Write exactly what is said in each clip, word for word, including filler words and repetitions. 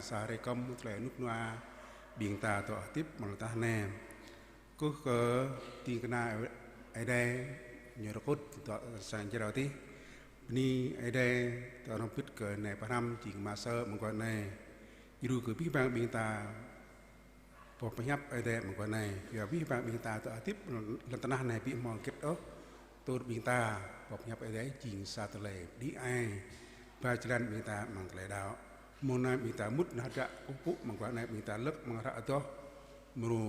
sa hrơi kơm tơlơi rơnŭk rơnua ƀing ta dŏ hơdip amăng lŏn tơnah anai. Kơkuh kơ ding kơna Ơi Adai ñu rơkŭt dŏ sang jrao adih. Bơni Ơi Adai dŏ hrŏm hơbĭt kơ nai pơhrăm jing mă sơ̆ mơguah anai. Djru kơ abih bang ƀing ta boh pơhiăp Ơi Adai mơguah anai. Yua abih bang ƀing ta dŏ hơdip lŏn tơnah anai ƀu hmâo hơget ôh. Tơl ƀing ta boh pơhiăp Ơi Adai jing sa tơlơi đĭ ai ba jơlan ƀing ta amăng tơlơi đaŏ. Mơ̆ng anai ƀing ta mŭt nao hơdră kơkuh pơpŭ mơguah anai, ƀing ta lơ̆k amăng hră Adoh mrô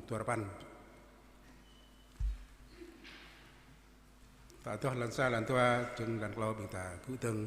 dua rơpăn. Hră Adoh lăn sa, lăn dua, čơdơ̆ng lăn klâo ƀing ta gŭ dơ̆ng.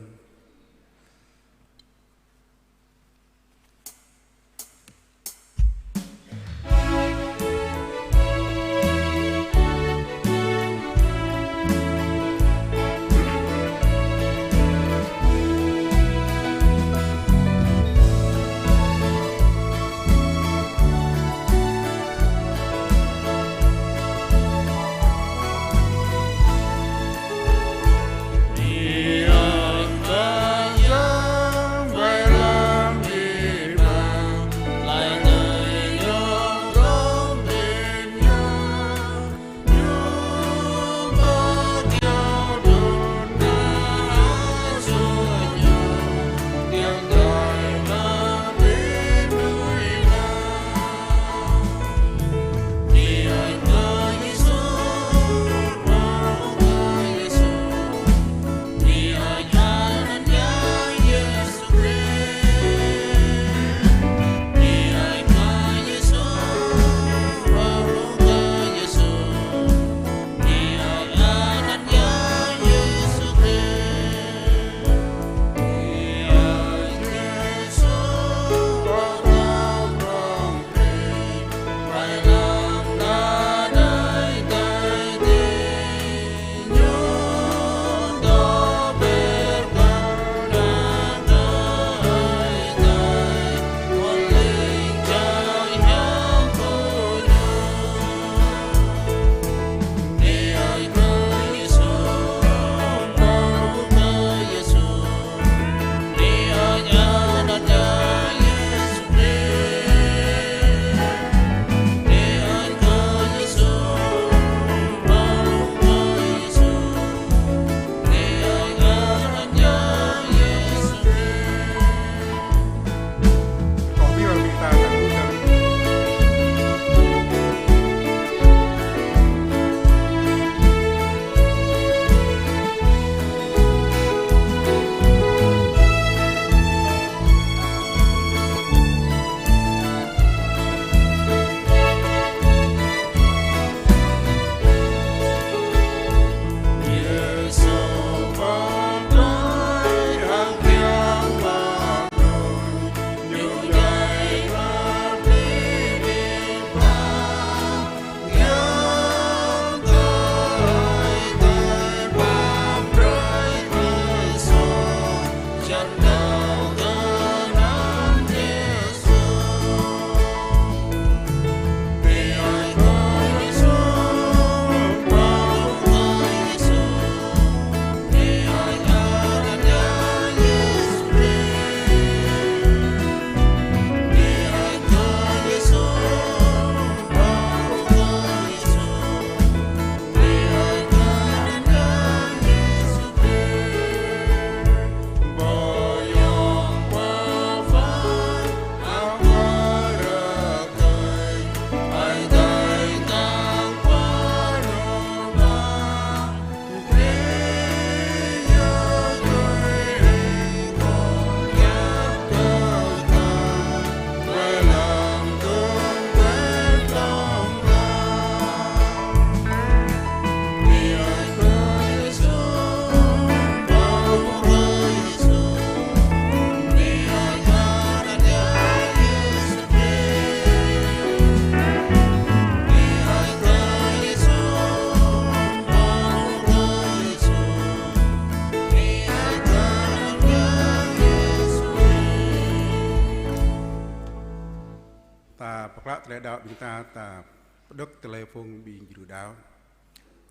Ta pơklă tơlơi đaŏ ƀing ta, ta pơđŏk tơlơi phung ƀing djru đaŏ.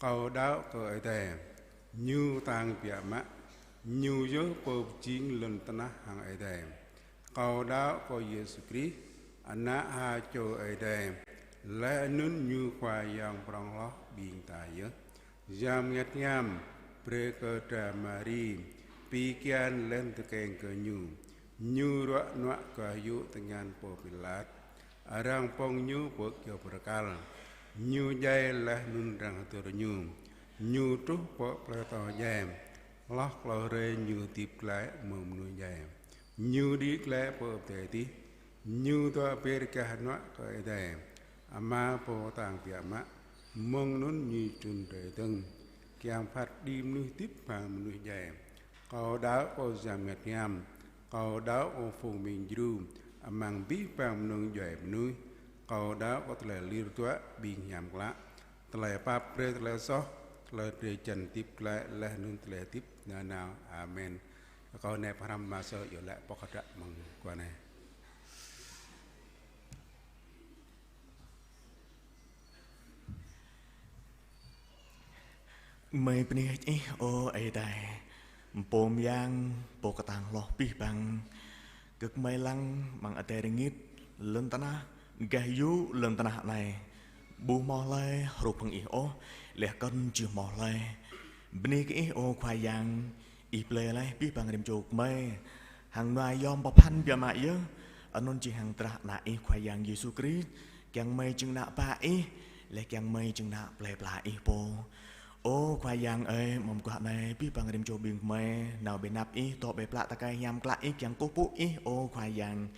Kâo đaŏ kơ Ơi Adai, Ñu tang biă mă, Ñu yơh pô pơjing lŏn tơnah hăng adai. Kâo đaŏ kơ Yêsu Krist, Ană ha čô Ơi Adai, laih anŭn Ñu Khua Yang prŏng hloh ƀing ta yơh. Yang Bơngăt Hiam brơi kơ dra Mari pi kian laih tơkeng kơ Ñu. Ñu ruă nuă gah yŭ tơngan pô Pilat. Arăng pŏng Ñu pơ kơyâo bơrơkal. Ñu djai laih anŭn arăng hơdơr Ñu. Ñu truh pơ plơi Atâo Djai. Hloh klâo hrơi Ñu hơdip glaĭ mơ̆ng mơnuih djai. Ñu đĭ glaĭ pơ adai adih. Ñu dŏ ber gah hơnuă kơ Ơi Adai Ama Pô Kơtang Biă Mă. Mơ̆ng anŭn Ñu trŭn rai dơ̆ng, kiăng phat kơđi mơnuih hơdip bang mơnuih djai. Kâo đaŏ kơ Yang Bơngăt Hiam. Kâo đaŏ kơ phung ƀing djru amăng abih bang mơnơ̆ng djuai mơnuih. Kâo đaŏ kơ tơlơi lir hơduă ƀing hiam klă, tơlơi pap brơi tơlơi soh, tơlơi drơi jăn hơdip glaĭ laih anŭn tơlơi hơdip nanao. Amen. Kâo nao pơhrăm mơsơ yơh lĕ pŏk hơdră mơ̆ng guah anai. Mơi bơni hơơč Ih, ơ Ơi Adai, Pô mơyang, Pô kơtang hloh abih bang. Gơ̆ gơmơi lăng amăng adai rơngit, lŏn tơnah, gah yŭ lŏn tơnah anai. Ƀu hmâo hlơi hrup hăng Ih ôh, laih kŏn či hmâo hlơi. Bơni kơ Ih, ơ Khua Yang, Ih blơi laih abih bang rĭm čô gơmơi hăng nua yom pơphan biă mă yơh, anŭn jing hăng drah Ană Ih Khua Yang Yêsu Krist, kiăng gơmơi jing ană bă Ih, laih kiăng gơmơi jing ană plơi pla Ih pô. Ơ Khua Yang ơi, mơ̆ng guah anai abih bang rĭm čô ƀing gơmơi nao ƀơi anăp Ih, dŏ ƀơi plă tơkai hiam klă Ih, kiăng kơkuh pơpŭ Ih, ơ Khua Yang.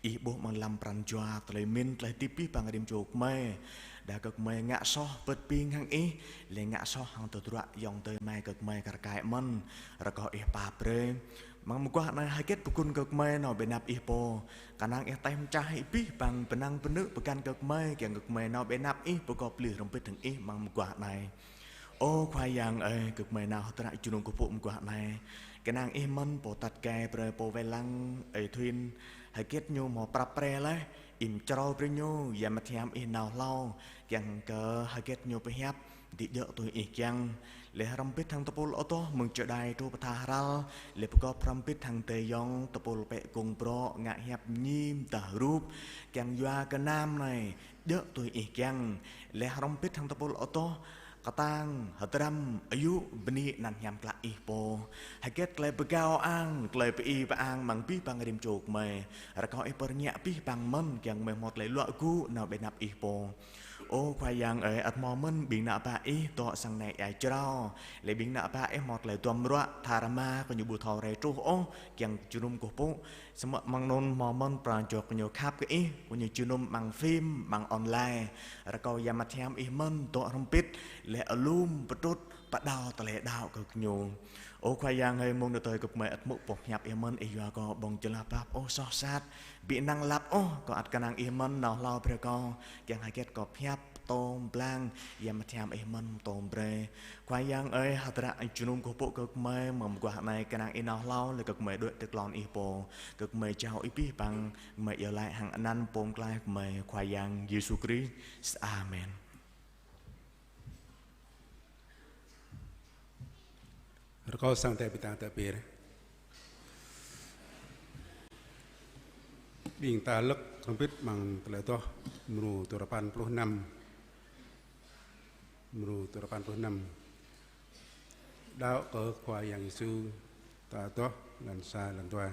Ih ƀuh amăng lăm pran jua, tơlơi mĭn, tơlơi hơdip abih bang rĭm čô gơmơi. Đah kơ gơmơi ngă soh pơ̆t ƀing hăng Ih, laih ngă soh hăng tơdruă ayŏng adơi amai kơ gơmơi kar kaĭ mơ̆n, rơkâo Ih pap brơi. Mơ̆ng mơguah anai hơget pơgun kơ gơmơi nao ƀơi anăp Ih pô. Kơnang Ih taih mơčah abih bang bơnăng bơnư̆ pơgăn kơ gơmơi, kiăng kơ gơmơi nao ƀơi anăp Ih pơgop lir hrŏm hơbĭt hăng Ih mơ̆ng mơguah anai. Ơ Khua Yang ơi, gơ̆ gơmơi nao hơdră jơnum kơkuh pơpŭ mơguah anai. Kơnang Ih mơ̆n pô tăt gai brơi pô wai lăng Ơi Thuin, hơget ñu hmâo prăp pre laih, Ih pơčrâo brơi ñu, Yang Bơngăt Hiam Ih nao hlâo, kiăng kơ hơget ñu pơhiăp, đĭ djơ̆ tui Ih kiăng. Laih hrŏm hơbĭt hăng tơpul adoh mơ̆ng čơđai truh pơtha hrăl, laih pơgop hrŏm hơbĭt hăng adơi ayŏng tơpul pĕ gông brŏ ngă hiăp mơñi mơdah rup, kiăng yua gơnam anai, djơ̆ tui Ih kiăng. Laih hrŏm hơbĭt hăng tơpul adoh, kơtang, hơdrăm, ayŭ, bơni anăn hiam klă Ih pô. Hơget tơlơi pơgao ang, tơlơi pơi pơang amăng abih bang rĭm čô gơmơi, rơkâo Ih pơrơngiă abih bang mơ̆n, kiăng gơmơi hmâo tơlơi luă gŭ nao ƀơi anăp Ih pô. Ơ Khua Yang ơi, ăt hmâo mơ̆n ƀing ană bă Ih dŏ sang anai ia jrao. Laih ƀing ană bă Ih hmâo tơlơi duăm ruă, tha rơma kơ ñu ƀu thâo rai truh ôh, kiăng jơnum kơkuh pơpŭ. Samơ̆ mơ̆ng anŭn hmâo mơ̆n pran jua kơ ñu khăp kơ Ih, kơ ñu jơnum amăng phim, amăng online. Rơkâo Yang Bơngăt Hiam Ih mơ̆n dŏ hrŏm hơbĭt, laih alum pơtrŭt, pơđao tơlơi đaŏ kơ gơñu. Ơ Khua Yang ơi, mơ̆ng anŭn tơl gơ̆ gơmơi ăt hmư̆ boh hiăp Ih mơ̆n, Ih yua kâo ƀơ̆ng jơlah pap ôh, soh sat. Ƀu năng lăp ôh, kâo ăt kơnang Ih mơ̆n nao hlâo brơi kâo, kiăng hơget kâo pơhiăp, pơtô, pơblang, Yang Bơngăt Hiam Ih mơ̆n pơtô brơi. Khua Yang ơi, hơdră jơnum kơkuh pơpŭ gơ̆ gơmơi, mơ̆ng mơguah anai kơnang Ih nao hlâo, laih gơ̆ gơmơi đuaĭ tơ klon Ih pô. Gơ̆ gơmơi jao abih bang, gơmơi iâu laĭ hăng anăn Pô Pơklaih gơmơi, Khua Yang Yêsu Krist. Amen. Rơkâo sang Ơi Adai ƀing ta tơpir. Ƀing ta lơ̆k hrŏm hơbĭt amăng tơlơi adoh mrô duarơpăn pluh năm. Mrô duarơpăn pluh năm. Đaŏ kơ Khua Yang Yêsu, ta adoh lăn sa lăn dua.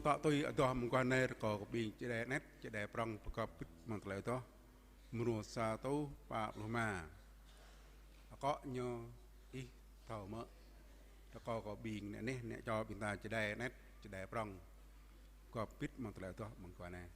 Tŏ tui adoh mơguah anai rơkâo kơ ƀing čơđai anet, čơđai prŏng pơgop bit amăng tơlơi adoh. Mrô sa rơtuh pă pluh rơma. Akŏ ñu ih thâo mơ̆. Rơkâo kơ ƀing anai, anai čô ƀing ta čơđai anet, čơđai prŏng. Pơgop bit amăng tơlơi adoh mơguah anai.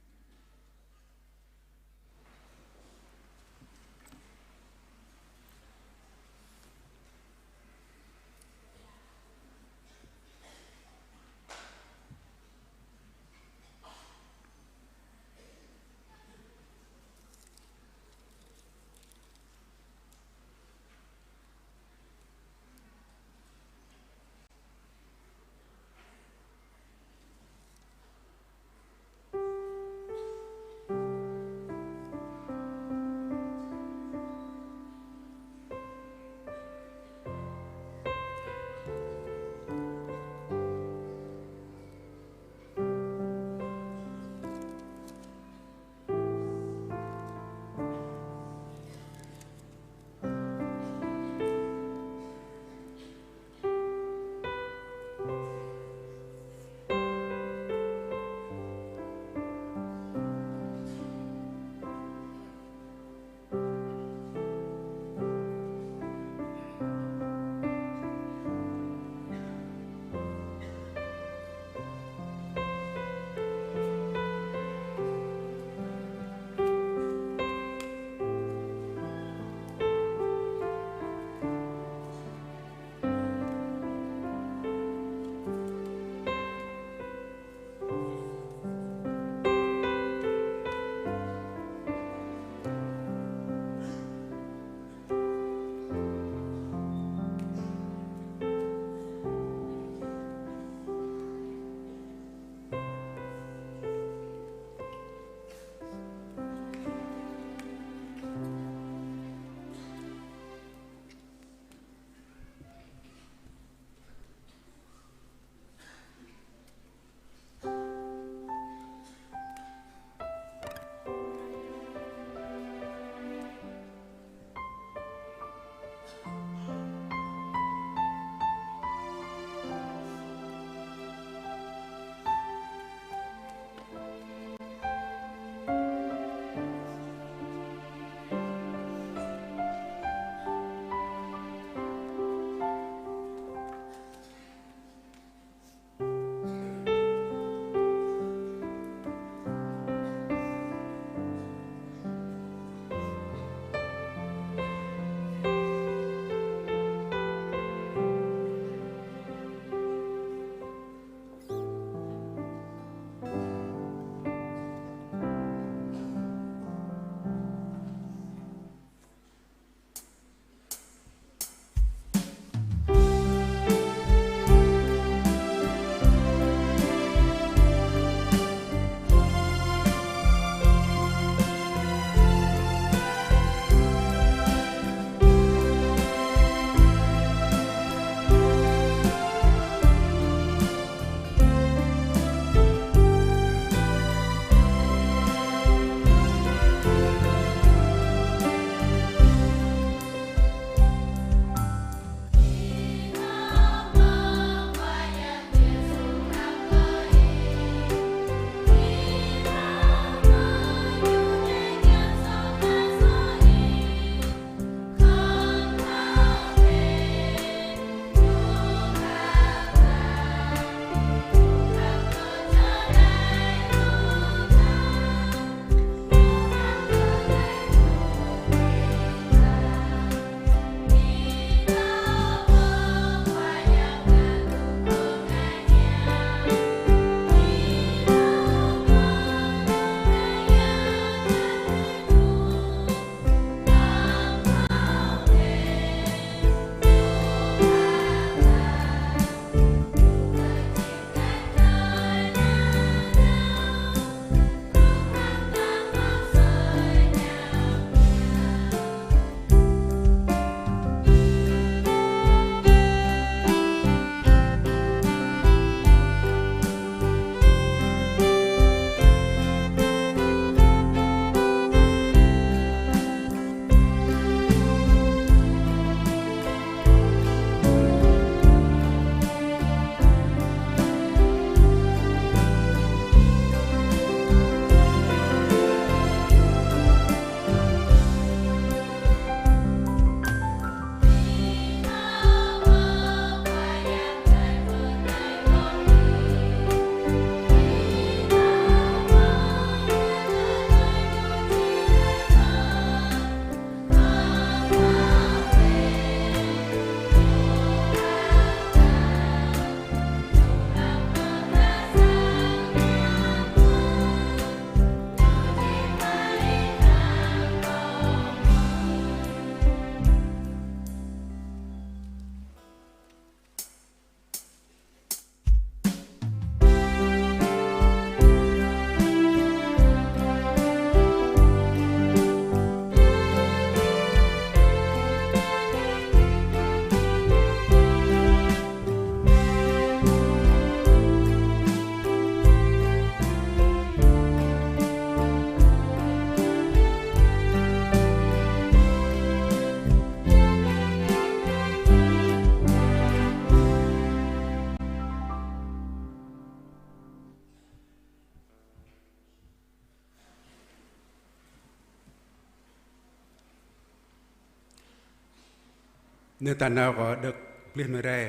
Anai ta nao kơ đŏk plih anai rai.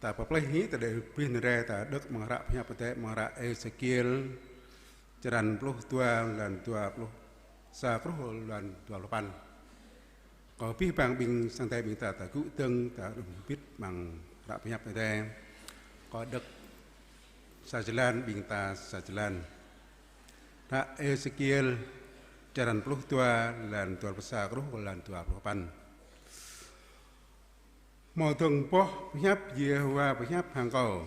Ta pơplih hĭ ta đŏk plih anai rai, ta đŏk amăng hră pơhiăp Adai, amăng hră Êsêkiel, črăn pluh dua, lan dua pluh sa truh lan dua pluh sapăn. Kâo abih bang ƀing sang Ơi Adai ƀing ta, ta gŭ dơ̆ng, ta đŏk hơbĭt amăng hră pơhiăp Adai. Kâo đŏk sa jơlan, ƀing ta sa jơlan. Hră Êsêkiel, črăn pluh dua, lan dua pluh sa truh lan dua pluh sapăn. Hmâo dơ̆ng boh pơhiăp Yêhôwa pơhiăp hăng kâo.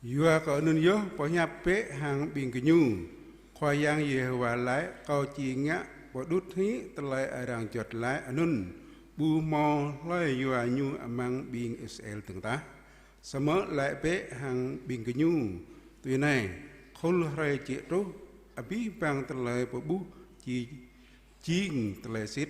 Yua kơ anŭn yơh pơhiăp bĕ hăng ƀing gơñu: Khua Yang Yêhôwa laĭ: Kâo či ngă pơđŭt hĭ tơlơi arăng juăt laĭ anŭn, ƀu hmâo hlơi yua ñu amăng ƀing Israel dơ̆ng tah. Samơ̆ laĭ bĕ hăng ƀing gơñu tui anai: Khul hrơi jĕ truh, abih bang tơlơi pơƀuh či jing tơlơi sĭt.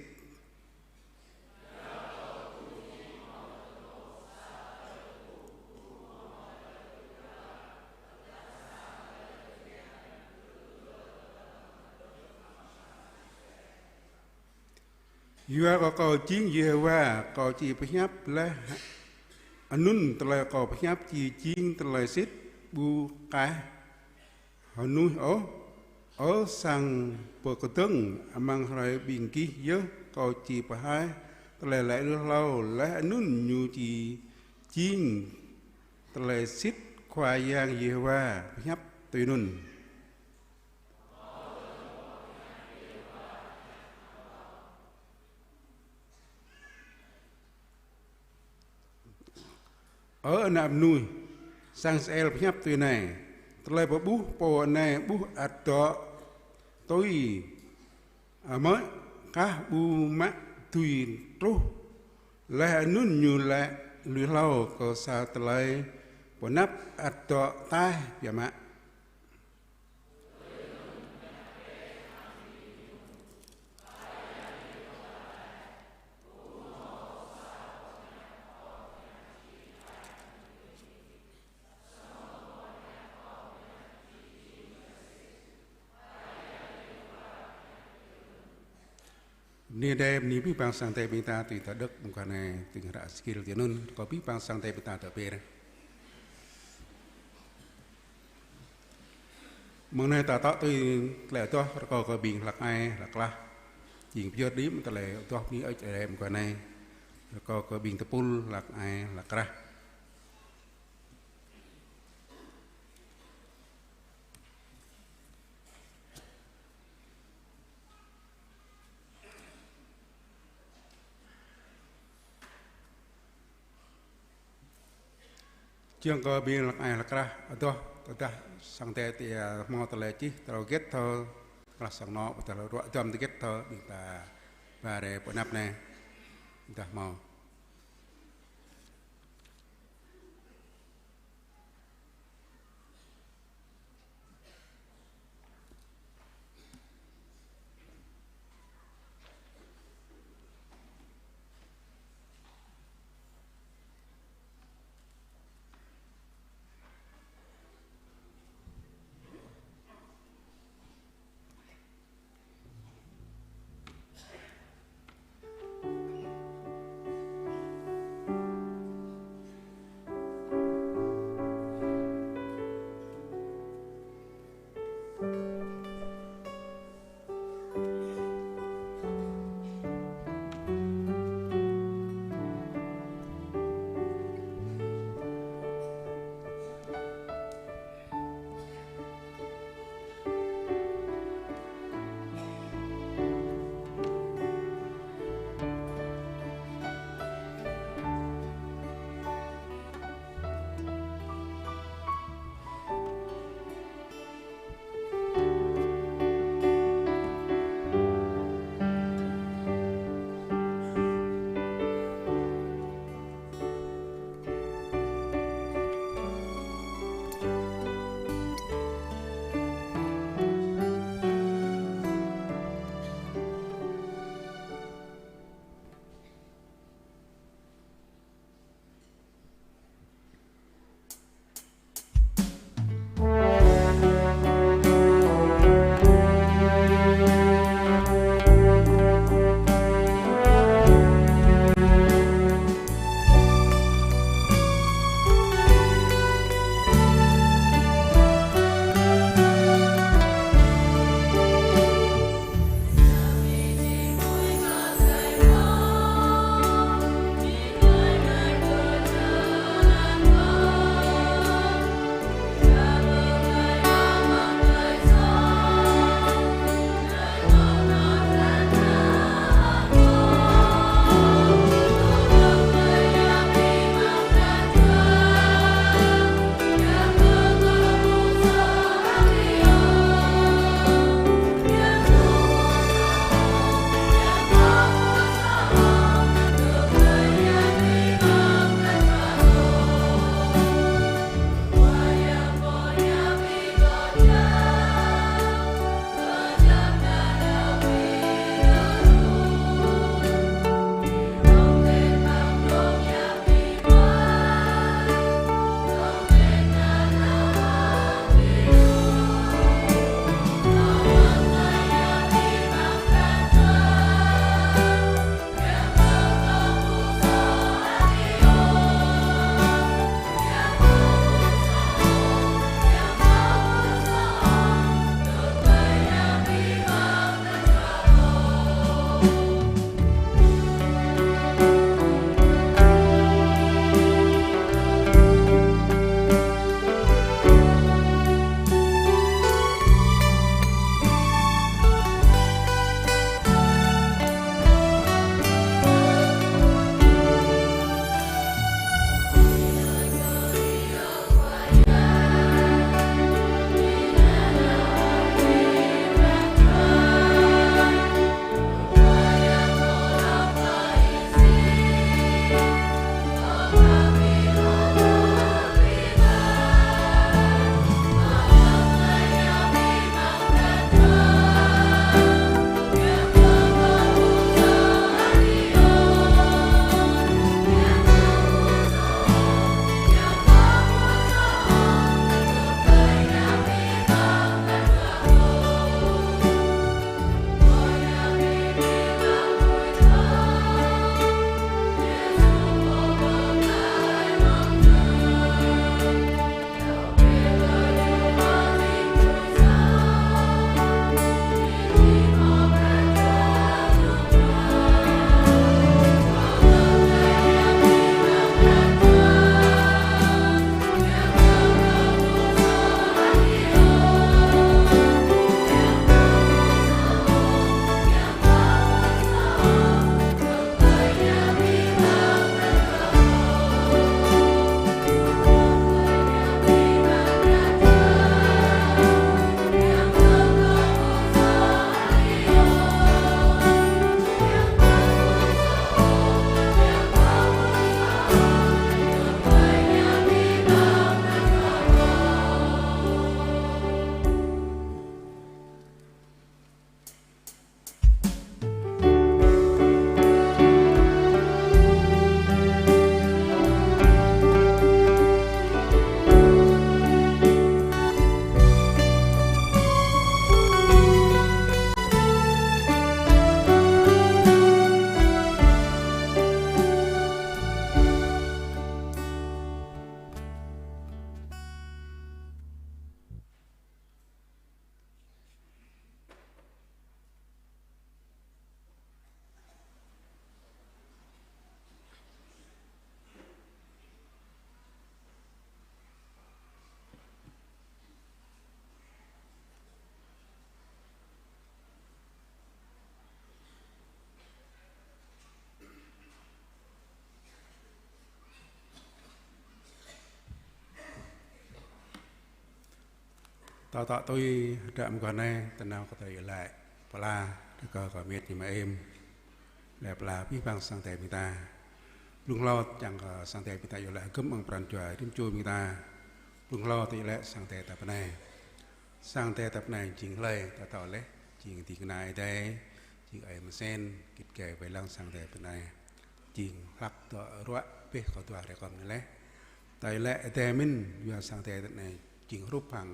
Yua kơ Kâo jing Yêhôwa, Kâo či pơhiăp laih anŭn tơlơi Kâo pơhiăp či jing tơlơi sĭt, ƀu kah hơnuih ôh. Ơ sang pơkơdơ̆ng, amăng hrơi ƀing gih yơh Kâo či pơhaih tơlơi laĭ lui hlâo, laih anŭn ñu či jing tơlơi sĭt, Khua Yang Yêhôwa pơhiăp tui anŭn. Ơ ană mơnuih, sang Israel pơhiăp tui anai: Tơlơi pơƀuh pô anai ƀuh ăt dŏ tui amơ̆, kah ƀu mă dưi truh. Laih anŭn ñu laĭ lui hlâo kơ sa tơlơi pơanăp ăt dŏ taih biă mă. Bơni Ơi Adai, bơni abih bang sang Ơi Adai ƀing ta, tui ta đŏk mơguah anai, tui hră Êsêkiel tui anŭn, kơ abih bang sang Ơi Adai ƀing ta tơpĕr. Mơ̆ng anai ta tŏ tui tơlơi adoh, rơkâo kơ ƀing hlăk ai, hlăk krah jing pơyơr đĭ mơ̆ng tơlơi adoh bơni Ơi Adai mơguah anai. Rơkâo kơ ƀing tơpul hlăk ai, hlăk krah. Čang kơ ƀing hlăk ai hlăk krah adoh, tơdah sang Ơi Adai hmâo tơlơi čih, tơlơi hơget thâo, tơdah sang anŏ, tơdah ruă duăm hơget thâo, ƀing ta ba rai pơanăp anai, tơdah hmâo. Tơl tŏ tui hơdră mơguah anai, tơnao kơ tơlơi iâu laĭ pơala, rơkâo kơ mĕt ñu mơ̆n. Laĭ pơala abih bang sang Ơi Adai ƀing ta. Blung hlâo čang kơ sang Ơi Adai ƀing ta iâu laĭ hơgŏm amăng pran jua rĭm čô ƀing ta. Blung hlâo ta iâu laĭ sang Ơi Adai ta pơ anai. Sang Ơi Adai ta pơ anai jing hlơi, ta thâo laih, jing ding kơna Ơi Adai, jing ơi mơsen, git gai wai lăng sang Ơi Adai pơ anai. Jing hlak dŏ ruă abih kơ dua hrơi kơm anai laih. Ta iâu laĭ Ơi Adai mơ̆n, yua sang Ơi Adai ta anai jing hrup hăng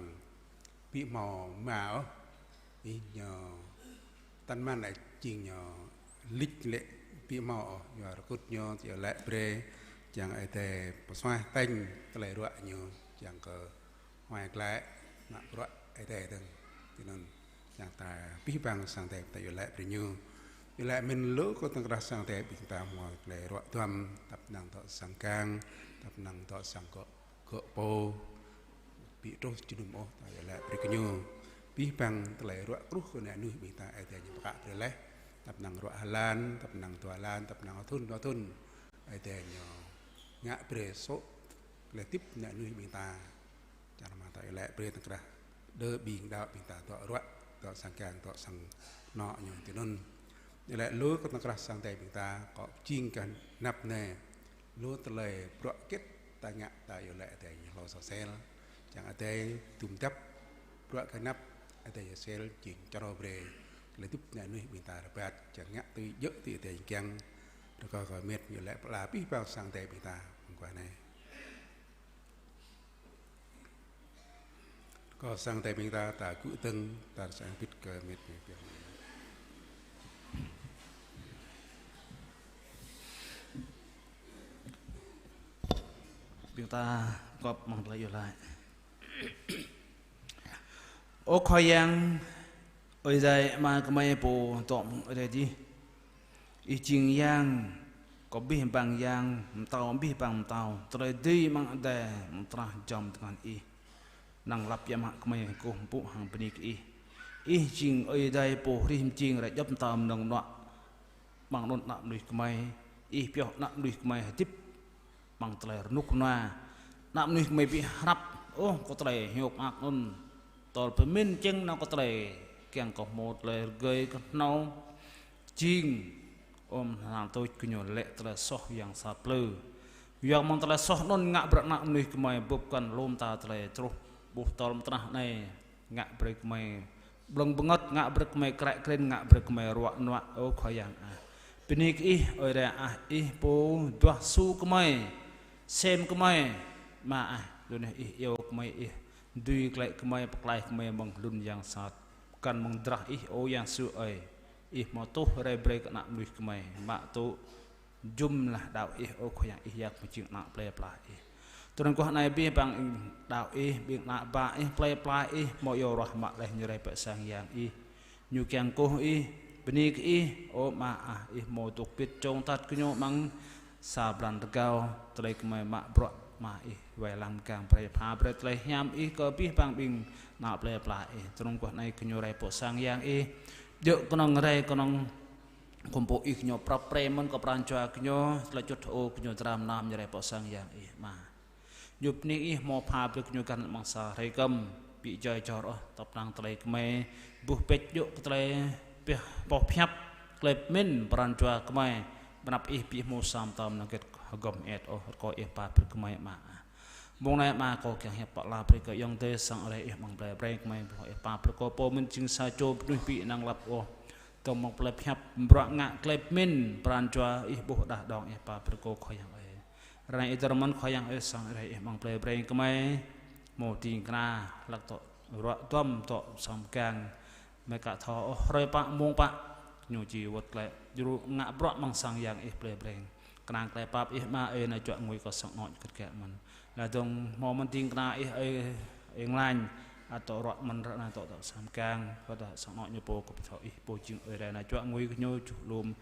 ƀu hmâo ama ôh. Ih ñu tăn mơ̆n lĕ jing ñu lĕč lĕ ƀu hmâo ôh, yua rơkŭt ñu, ta iâu laĭ brơi čang Ơi Adai pơsuaih tañ tơlơi ruă ñu, čang kơ huai glaĭ mă bruă Ơi Adai dơ̆ng. Tui anŭn čang ta abih bang sang Ơi Adai ta iâu laĭ brơi ñu. Iâu laĭ mơ̆n lu kơ tơ̆ng krah sang Ơi Adai ƀing ta hmâo tơlơi ruă duăm, tăp năng dŏ sang gang, tăp năng dŏ sang gŏ, gŏ pô, ƀu truh jơnum ôh, ta iâu laĭ brơi kơ ñu. Abih bang tơlơi ruă kruh kơ ană mơnuih ƀing ta Ơi Adai ñu pơkă brơi laih. Tăp năng ruă hơlan, tăp năng dua hơlan, tăp năng thŭn, dua thŭn. Ơi Adai ñu ngă brơi sô̆ tơlơi hơdip ană mơnuih ƀing ta. Čang rơma ta iâu laĭ brơi tơ̆ng krah đơ ƀing đaŏ ƀing ta dŏ ruă, dŏ sang gang, dŏ sang anŏ ñu tui anŭn. Iâu laĭ lu kơ tơ̆ng krah sang Ơi Adai ƀing ta, kơ jing kơ anăp anai, lu tơlơi bruă hơget ta ngă ta iâu laĭ Ơi Adai ñu hlâo sơsel. Čang Ơi Adai dum dăp bruă kơ anăp, Ơi Adai sel jing čơrâo brơi tơlơi hơdip ană mơnuih ƀing ta rơbat, čang ngă tui djơ̆ tui Ơi Adai kiăng. Rơkâo kơ mĕt ñu laĭ pơala abih bang sang Ơi Adai ƀing ta mơguah anai. Kơ sang Ơi Adai ƀing ta, ta gŭ dơ̆ng, ta rơsang bit kơ mĕt ñu pioh. Ƀing ta gŏp amăng tơlơi iâu laĭ. Ơ Khua Yang, Ơi Adai Ama gơmơi pô dŏ amăng adai adih. Ih jing Yang, kơ abih bang yang, Pơtao abih bang pơtao, tơlơi dưi amăng adai, amăng tơnah jơnum tơngan Ih. Năng lăp biă mă gơmơi kơkuh pơpŭ hăng bơni kơ Ih. Ih jing Ơi Adai pô hrih mơjing rai djŏp mơta mơnơ̆ng mơnuă. Amăng anŭn ană mơnuih gơmơi, Ih pioh ană mơnuih gơmơi hơdip amăng tơlơi rơnŭk rơnua. Ană mơnuih gơmơi ƀu hrăp ôh kơ tơlơi hiôk mơak anŭn. Tơl pơmĭn čang nao kơ tơlơi kiăng kơ hmâo tơlơi rơgơi kơ hnâo jing, ôm hơnăl tuč gơñu lĕ tơlơi soh yang sat plư. Yua mơ̆ng tơlơi soh anŭn ngă brơi ană mơnuih gơmơi bưp kăn lŏm ta tơlơi truh ƀuh tơl mơ̆ng tơnah anai, ngă brơi gơmơi blơ̆ng bơngơ̆t, ngă brơi gơmơi krĕ krên, ngă brơi gơmơi ruă nuă, ơ Khua Yang ah. Bơni kơ Ih, Ơi Adai ah, Ih pô duah su gơmơi, sem gơmơi, Ama ah, dŏ anai Ih iâu gơmơi, Ih dưi glaĭ gơmơi, pơklaih gơmơi mơ̆ng hlŭn yang sat, kăn mơ̆ng drah Ih, ơ Yang Yêsu ơi. Ih hmâo tuh rai brơi kơ ană mơnuih gơmơi, mă tŭ jum lah đaŏ Ih, ơ Khua Yang, Ih yak mơjing ană plei pla Ih. Tui anŭn guah anai abih bang ƀing đaŏ Ih, ƀing ană bă Ih, plei pla Ih, hmâo iâu ruah mă laih ñu rai pơ sang Yang Ih. Ñu kiăng kơkuh Ih, bơni kơ Ih, ơ Ama ah, Ih hmâo dŏ bit čong tat gơñu amăng sa blan rơgao, tơlơi gơmơi mă bruă Ama Ih wai lăng mơgang brơi pha brơi tơlơi hiam Ih kơ abih bang ƀing ană plei pla Ih. Tui anŭn guah anai gơñu rai pơ sang Yang Ih. Djơ̆ kơnơ̆ng rai kơnơ̆ng kơkuh pơpŭ Ih gơñu prăp pre mơ̆n kơ pran jua gơñu, tơlơi čŭt hơô gơñu dram nam ñu rai pơ sang Yang Ih Ama. Ñu bơni Ih hmâo pha brơi gơñu găn amăng sa hrơi kơm, ƀu djơ̆ jor ôh, tăp năng tơlơi gơmơi ƀuh pĕč djơ̆ kơ tơlơi pioh pơhiăp, tơlơi pơmĭn pran jua gơmơi, ƀơi anăp Ih ƀu hmâo sa mơta mơnơ̆ng hơget hơgŏm hơet ôh, rơkâo Ih pha brơi gơmơi Ama. Mông anai Ama kâo kiăng hiăp pơala brơi kơ ayŏng adơi sang Ơi Adai Ih amăng plei Breng gơmơi, ƀuh Ih pap brơi kơ pô mơ̆n jing sa čô mơnuih ƀu năng lăp ôh. Tơm mơ̆ng plei pơhiăp bruă ngă tơlơi pơmĭn pran jua Ih ƀuh đah đong Ih pap brơi kơ Khua Yang ơi. Ră anai Ih dơ̆r mơ̆n Khua Yang ơi sang Ơi Adai Ih amăng plei Breng gơmơi. Hmâo ding kơna hlăk dŏ ruă duăm dŏ sang mơgang. Gơmơi ka thâo ôh hrơi pă mông pă, ñu či wơ̆t glaĭ djru ngă bruă amăng sang Yang Ih plei Breng. Kơnang tơlơi pap Ih Ama ơi, anai čuă ngui kơ sang anŏ ñu kơt kiă mơ̆n. Laih dơ̆ng hmâo mơ̆n ding kơna Ih ơi, ơi Nglañ, ăt dŏ ruă mơ̆n ră anai dŏ dŏ sang mơgang, kơ dŏ sang anŏ ñu pô kơ pơthâo Ih pô jing Ơi Adai, anai čuă ngui kơ ñu čuh lŏm.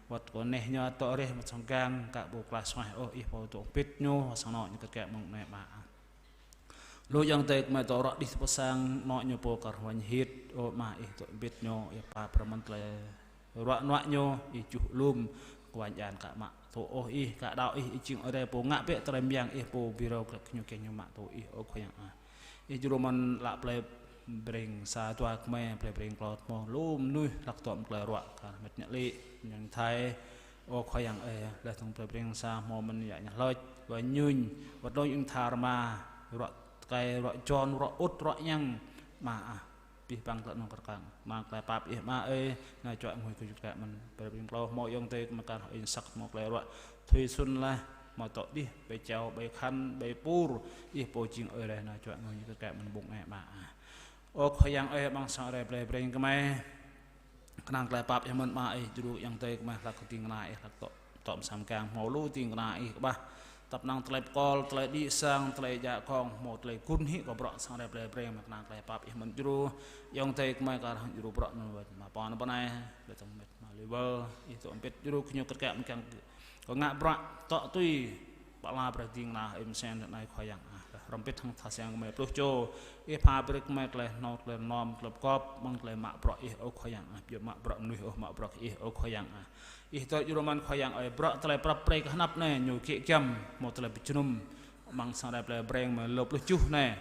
Wơ̆t kơ neh ñu ăt dŏ reh mơ̆n sang mơgang, ka ƀu klaih suaih ôh, Ih pô dŏ pĭt ñu, sang anŏ ñu kơt kiă mơ̆n anai Ama. Lu ayŏng adơi gơmơi dŏ ruă đih pơ sang anŏ ñu pô kar huañ hit, ơ Ama Ih dŏ pĭt ñu, Ih pap brơi mơ̆n tơlơi ruă nuă ñu, Ih čuh lŏm, kơ wănh jan ka mă tŭ ôh Ih, ka đaŏ Ih, Ih jing Ơi Adai pô ngă bĕ tơlơi mơyang Ih pô ƀu rơ̆ glaĭ kơ ñu kiăng ñu mă tŭ Ih, ơ Khua Yang ah. Ih djru mơ̆n lăp plei Breng sa dua kơmơi, plei Breng klâo hmâo lu mơnuih hlak dŏ mơ̆ng tơlơi ruă, kar hơmet ñă lĕ, ñang Thai. Ơ Khua Yang ơi, laih dơ̆ng plei Breng sa hmâo mơ̆n yă ñu hlôč, wa ñuñ, wơ̆t lu ñu tha rơma, ruă tơkai, ruă Jon, ruă ŭt, ruă ñang, Ama ah. Abih bang tơlơi anŭn kar kang. Kơnang tơlơi pap Ih Ama ơi, nao čuă ngui kơ gơyut kơkă mơ̆n. Plei Breng klâo hmâo ayŏng adơi kơmơi kar hăng ih săk hmâo tơlơi ruă. Thâo sun laih, hmâo tŏ đih, ƀơi čao, ƀơi khăn, ƀơi pur. Ih pô jing ơi laih nao čuă ngui kơ gơyut kơkă mơ̆n ƀing Ih Ama ah. Ơ Khua Yang ơi, amăng sang rai plei Breng kơmơi. Kơnang tơlơi pap Ih mơ̆n Ama ơi, djru ayŏng adơi kơmơi hlak kơ ding kơna Ih hlak dŏ, dŏ mơsăm kiăng hmâo lu ding kơna Ih kơƀah. Tăp năng tơlơi pơkŏl, tơlơi đĭ sang, tơlơi djă kông, hmâo tơlơi gun hĭ kơ bruă sang rai plei Breng, kơnang tơlơi pap Ih mơ̆n djru. Ayŏng adơi kơmơi kar hăng djru bruă anŭn wơ̆t, Ama Pô anŭn bơnai, lĕ tơ̆ng met Ama Liver, Ih dŏ hơbĭt djru kơ ñu kơkă mơ̆n kiăng kơ ngă bruă tŏ tui pơala brơi ding kơna Ih mơsĕn anai Khua Yang ah. Hrŏm hơbĭt hăng tha sang kơmơi pluh čô, Ih pha brơi kơmơi tơlơi hnâo, tơlơi rơnŏm, tơlơi pơgop, mơ̆ng tơlơi mă bruă Ih, ơ Khua Yang ah. Ƀu djơ̆ mă bruă mơnuih ôh, mă bruă Ih, ơ Khua Yang ah. Ih dŏ djru mơ̆n Khua Yang ơi, bruă tơlơi prăp pre kơ hơnăp anai, ñu kiăng kiăm, hmâo tơlơi pơjơnum, amăng sang rai plei Breng mơ̆ lơ pluh tơjuh anai.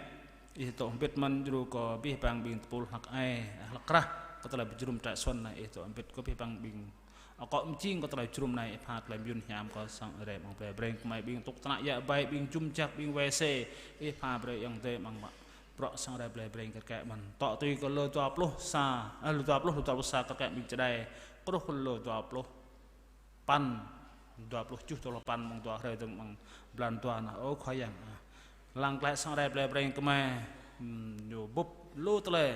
Ih dŏ hơbĭt mơ̆n djru kơ abih bang ƀing tơpul hlak ai, hlak krah, kơ tơlơi pơjơnum trại xuân anai, Ih dŏ hơbĭt kơ abih bang ƀing akŏ mơjing kơ tơlơi jơnum anai, Ih pha tơlơi mơyun hiam kơ sang rai amăng plei Breng kơmơi, ƀing tŭk tơnă yă ƀai, ƀing jum jak, ƀing wai se, Ih pha brơi ayŏng adơi amăng mă bruă sang rai plei Breng kơkă mơ̆n. Tŏ tui kơ lơ dua pluh sa, ơ, lơ dua pluh, lơ dua pluh sa kơkă ƀing čơđai, truh kơ lơ dua pluh păn, dua pluh tơjuh, dua pluh păn, amăng dua hrơi dơ̆ng amăng blan dua anai, ơ Khua Yang ah. Lăng glaĭ sang rai plei Breng kơmơi, hm, ñu bưp lu tơlơi,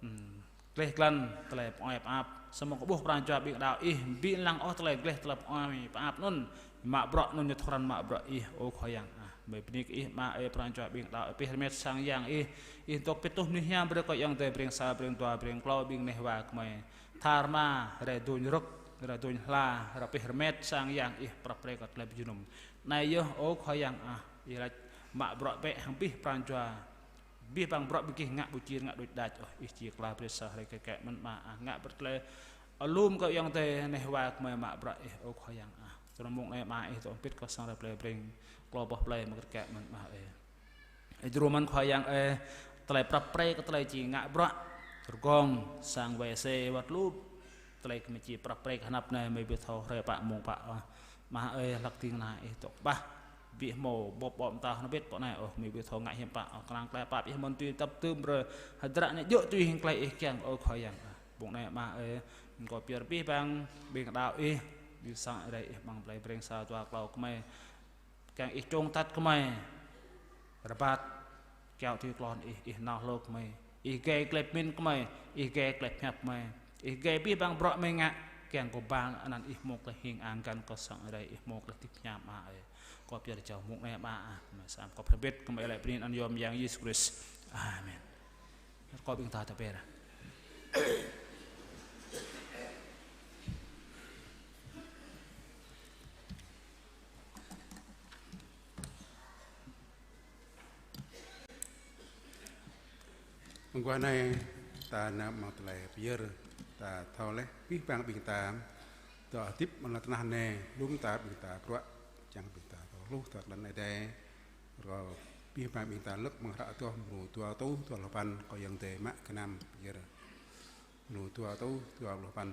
hm, gleh glan, tơlơi pơai pơap. Samơ̆ kơ ƀuh pran jua ƀing đaŏ Ih, ƀu lăng ôh tơlơi gleh tơlơi pơai pơap anŭn, mă bruă anŭn ñu thâo krăn mă bruă Ih, ơ Khua Yang ah. Mơi bơni kơ Ih Ama ơi, pran jua ƀing đaŏ Ih pơhrăm mĕt sang Yang Ih, Ih dŏ pĭt tuh mơnuih hiam brơi kơ ayŏng adơi Breng sa, Breng dua, Breng klâo, ƀing neh wa kơmơi. Tha rơma, rai dôñ rơ̆k, rai dôñ hla, rai pơhrăm mĕt sang Yang Ih prăp pre kơ tơlơi pơjơnum. Anai yơh, ơ Khua Yang ah, Ih laĭ mă bruă bĕ hăng abih pran jua. Abih bang bruă ƀing gih ngă ƀu či ngă đôč đač ôh, Ih či kla brơi sa rai kơkă mơ̆n Ama ah, ngă brơi tơlơi alum kơ ayŏng adơi neh wa kơmơi mă bruă Ih, ơ Khua Yang ah. Tơl mông anai Ama Ih dŏ hơbĭt kơ sang rai plei Breng klâo boh plei mơ̆ kơkă mơ̆n Ama ơi. Ih djru mơ̆n Khua Yang ơi, tơlơi prăp pre kơ tơlơi či ngă bruă, rơgong, sang wai se wơ̆t lu tơlơi kơmơi či prăp pre kơ hơnăp anai, mơi ƀu thâo hrơi pă mông pă ôh. Ama ơi, hlak ding kơna Ih dŏ kơƀah, ƀu hmâo ƀôp ƀôp mơta hơnăp ƀĕt pơ anai ôh, mơi ƀu thâo ngă hiư̆m pă ôh, kơnang tơlơi pap Ih mơ̆n tui tơpơ̆ tơm brơi, hơdră anai djơ̆ tui hing tơlơi Ih kiăng, ơ Khua Yang ah. Mông anai Ama ơi, kâo pơyơr abih bang ƀing đaŏ Ih, ƀing sang rai Ih amăng plei Breng sa dua klâo kơmơi. Kiăng Ih čong tăt kơmơi, rơbat kiaŏ tui klon Ih, Ih nao hlô kơmơi, Ih gai tơlơi pơmĭn kơmơi, Ih gai tơlơi pơhiăp kơmơi, Ih gai abih bang bruă kơmơi ngă, kiăng kơ bang anăn Ih hmâo tơlơi hing ang găn kơ sang rai, Ih hmâo tơlơi hơdip hiam Ama ơi. Kâo pơyơr jao mông anai Ama ah, kơmơi sa mơ̆n kâo pơhrăm hơbĭt, kơmơi laĭ bơni anăn yom Yang Yêsu Krist. Amen. Rơkâo ƀing ta tơpĕr. Mơguah anai ta nao amăng tơlơi pơyơr, ta thâo laih abih bang ƀing ta dŏ hơdip amăng lŏn tơnah anai, lŏm ta ƀing ta bruă, čang ƀing ta thâo hluh ta klan Ơi Adai. Rơkâo abih bang ƀing ta lơ̆k amăng hră Adôh mrô dua rơtuh dua pluh păn, kơ ayŏng adơi mă gơnam pơyơr. Mrô dua rơtuh dua pluh păn.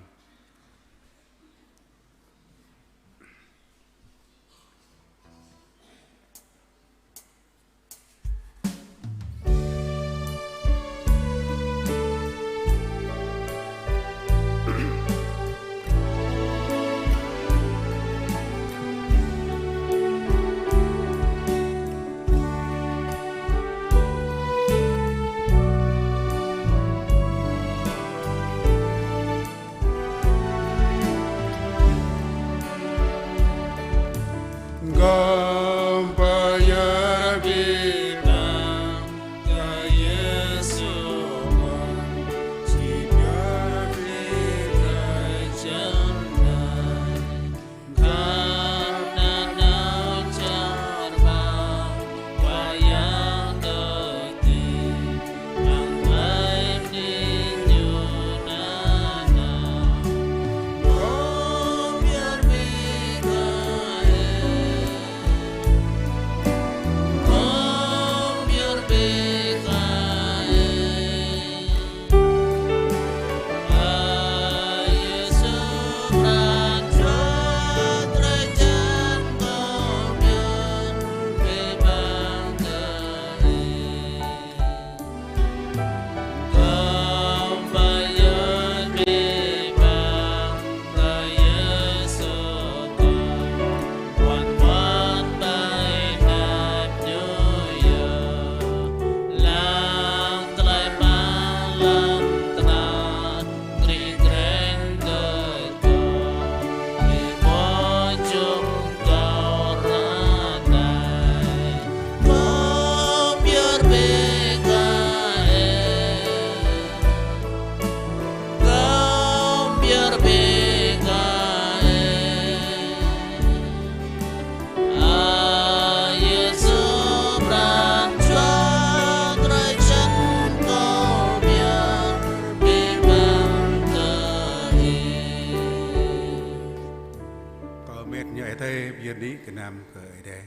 Đĭ gơnam kơ Ơi Adai.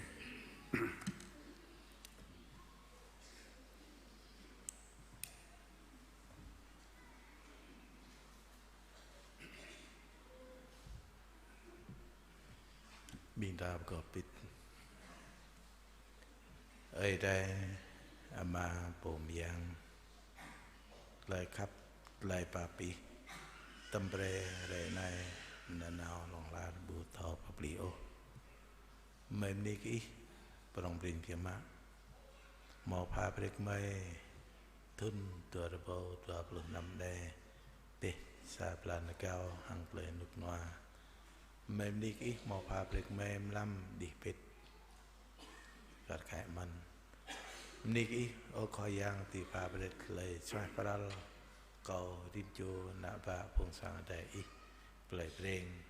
Ƀing ta pơgop hơbĭt. Ơi Adai, Ama pô mơyang, tơlơi khăp, tơlơi pap Ih, tơm brơi hrơi anai nanao hlŏng lar ƀu thâo pơplih ôh. Gơmơi bơni kơ Ih, prŏng prin biă mă. Hmâo pha brơi kơ gơmơi thŭn dua rơbâo dua pluh năm anai, dêh sa blan rơgao hăng tơlơi rơnŭk rơnua. Gơmơi bơni kơ Ih hmâo pha brơi kơ gơmơi mlam đih pĭt. Kar kaĭ mơ̆n. Bơni kơ Ih, ơ Khua Yang, dưi pha brơi tơlơi suaih pral kơ rĭm čô ană bă phung sang Ơi Adai Ih plơi Breng.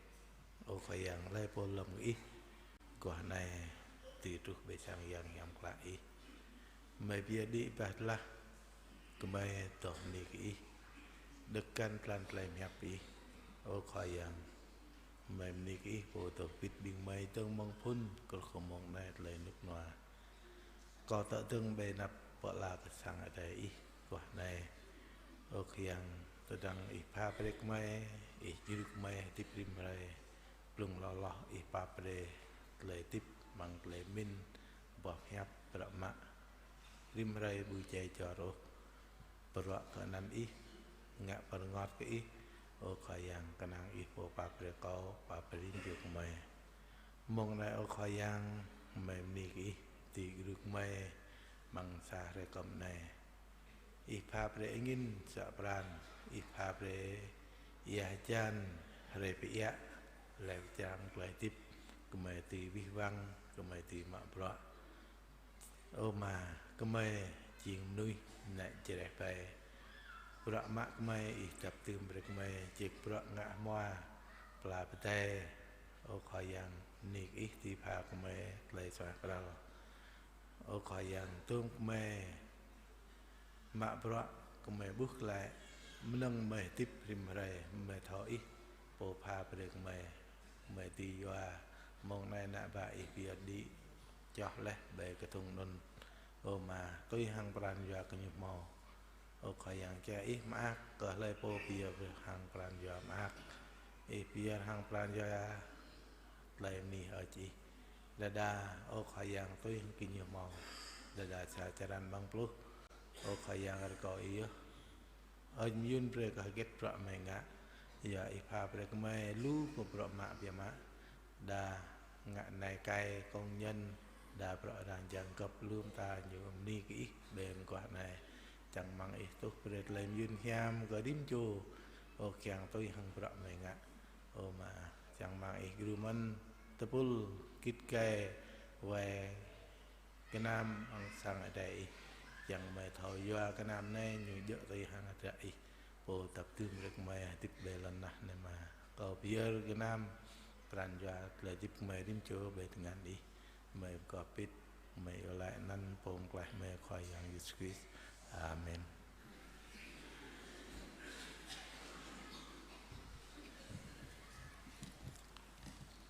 Ơ Khua Yang, hlơi pô lŏm kơ Ih, guah anai dưi truh ƀơi sang Yang hiam klă Ih. Gơmơi pơyơr đĭ bah tơlah, gơmơi dŏ bơni kơ Ih. Đŏk găn blan tơlơi pơhiăp Ih, ơ Khua Yang. Gơmơi bơni kơ Ih pô dŏ hơbĭt ƀing gơmơi dơ̆ng mơ̆ng phŭn truh kơ mông anai tơlơi rơnŭk rơnua. Kâo tơdơ̆ng ƀơi anăp pơala kơ sang Ơi Adai Ih guah anai. Ơ Khua Yang, tơdang Ih pha brơi kơ gơmơi, Ih djru kơ gơmơi hơdip rĭm hrơi. Blung hloh hloh Ih pap brơi tơlơi hơdip amăng tơlơi pơmĭn, boh pơhiăp, bruă mă. Rĭm hrơi ƀu djai jor ôh. Bruă kơ anăn Ih, ngă pơrơngot kơ Ih, ơ Khua Yang, kơnang Ih pô pap brơi kâo, pap brơi rĭm čô gơmơi. Mông anai ơ Khua Yang, gơmơi bơni kơ Ih dưi djru kơ gơmơi amăng sa hrơi kơm anai. Ih pha brơi angĭn suă pran, Ih pha brơi ia hơjan, hrơi pơiă, laih pơčrang tơlơi hơdip, gơmơi dưi wih wăng, gơmơi dưi mă bruă. Ơ Ama, gơmơi jing mơnuih ană čơreh ƀai. Bruă mă gơmơi Ih dăp dưm brơi kơ gơmơi, jing bruă ngă hmua, pla pơdai. Ơ Khua Yang, bơni kơ Ih dưi pha kơ gơmơi tơlơi suaih pral. Ơ Khua Yang, dŏng gơmơi mă bruă, gơmơi ƀuh glaĭ, mơnơ̆ng gơmơi hơdip rĭm hrơi, gơmơi thâo Ih pô pha brơi kơ gơmơi. Gơmơi dưi yua mông anai ană bă Ih pơyơr đĭ čoh laih ƀơi kơthŭng anŭn. Ơ Ama, tui hăng pran jua gơñu hmâo. Ơ Khua Yang, kiăng Ih mơak kơ hlơi pô pơyơr hăng pran jua mơak. Ih pơyơr hăng pran jua tơlơi bơni hơơč Ih. Đơđa, ơ Khua Yang, tui hăng gơñu hmâo. Đơđa sa črăn amăng pluh. Ơ Khua Yang, rơkâo Ih yơh. Ơ, mơyŭn brơi kơ hơget bruă gơmơi ngă. Yua Ih pha brơi kơ gơmơi lu kơ bruă mă biă mă. Đa ngă nai kai công nhân, đa bruă arăng jang găp lu mơta ñu bơni kơ Ih ƀơi mơguah anai. Čang rơmang Ih tuh brơi tơlơi mơyŭn hiam kơ rĭm čô. Ơ Khua Yang, tui hăng bruă gơmơi ngă. Ơ Ama, čang rơmang Ih djru mơ̆n tơpul git gai wai gơnam amăng sang Ơi Adai Ih, čang gơmơi thâo yua gơnam anai ñu djơ̆ tui hăng hơdră Ih, pô dăp dưm brơi kơ gơmơi hơdip ƀơi lŏn tơnah anai. Ama, kâo pơyơr gơnam pran jua tơlơi hơdip gơmơi rĭm čô ƀơi tơngan Ih. Gơmơi pơgop hơbĭt, gơmơi iâu laĭ anăn Pô Pơklaih gơmơi Khua Yang Yêsu Krist. Amen.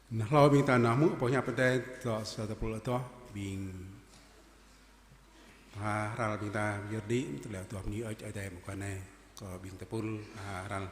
Nao hlâo ƀing ta nao hmư̆ boh hiăp Adai dŏ sa tơpul adoh, ƀing pha hrăl ƀing ta pơyơr đĭ tơlơi adoh bơni hơơč Adai mơguah anai kơ ƀing tơpul pha hrăl.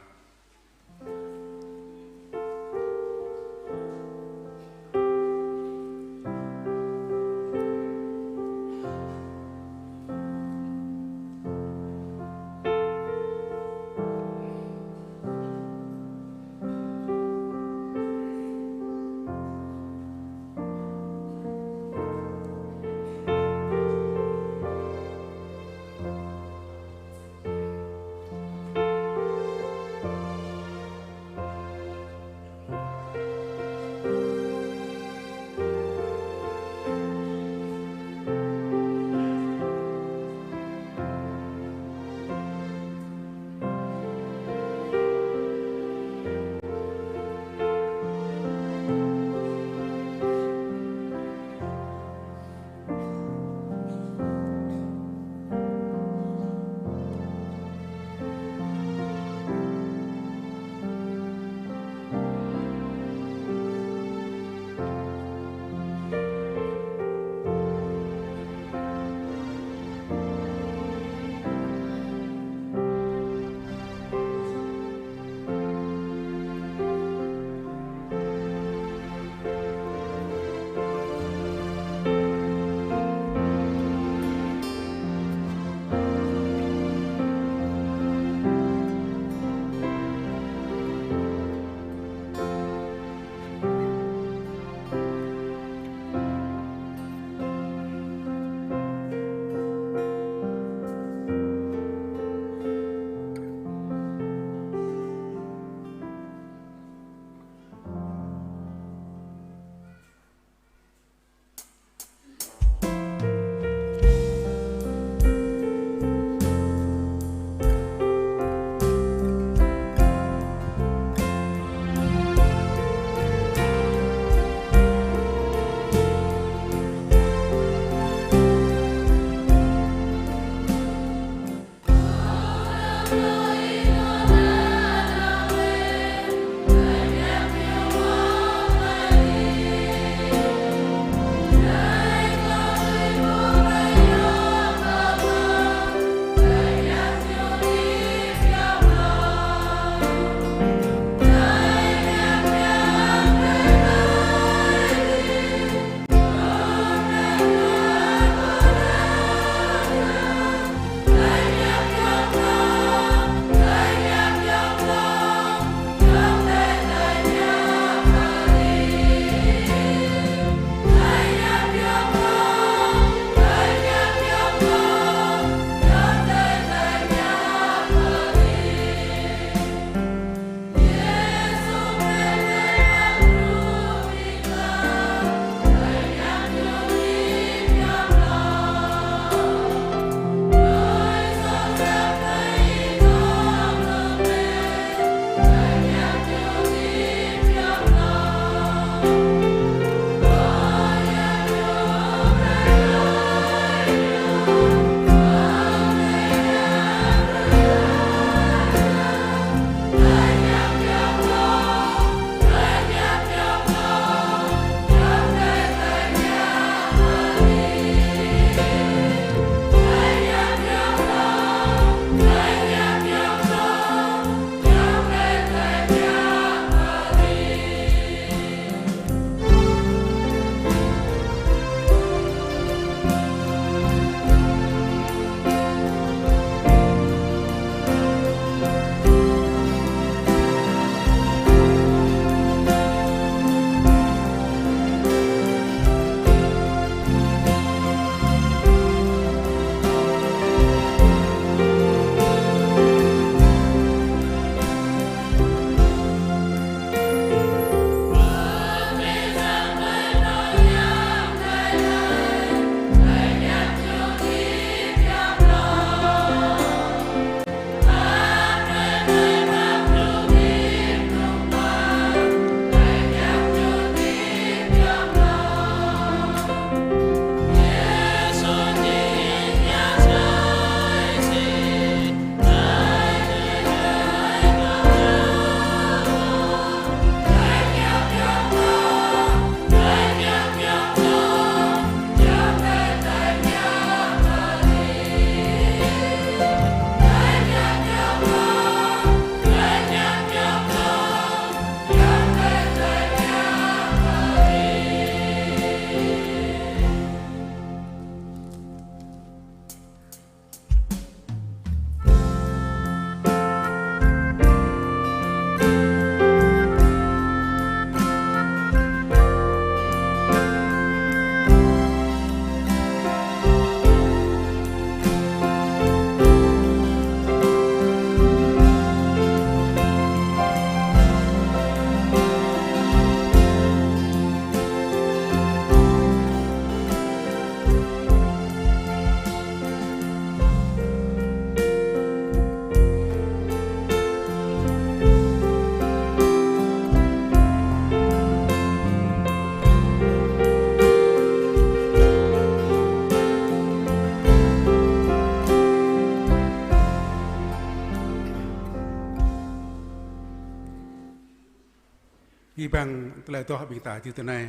Bang tơlơi adoh ƀing ta tui tơ anai.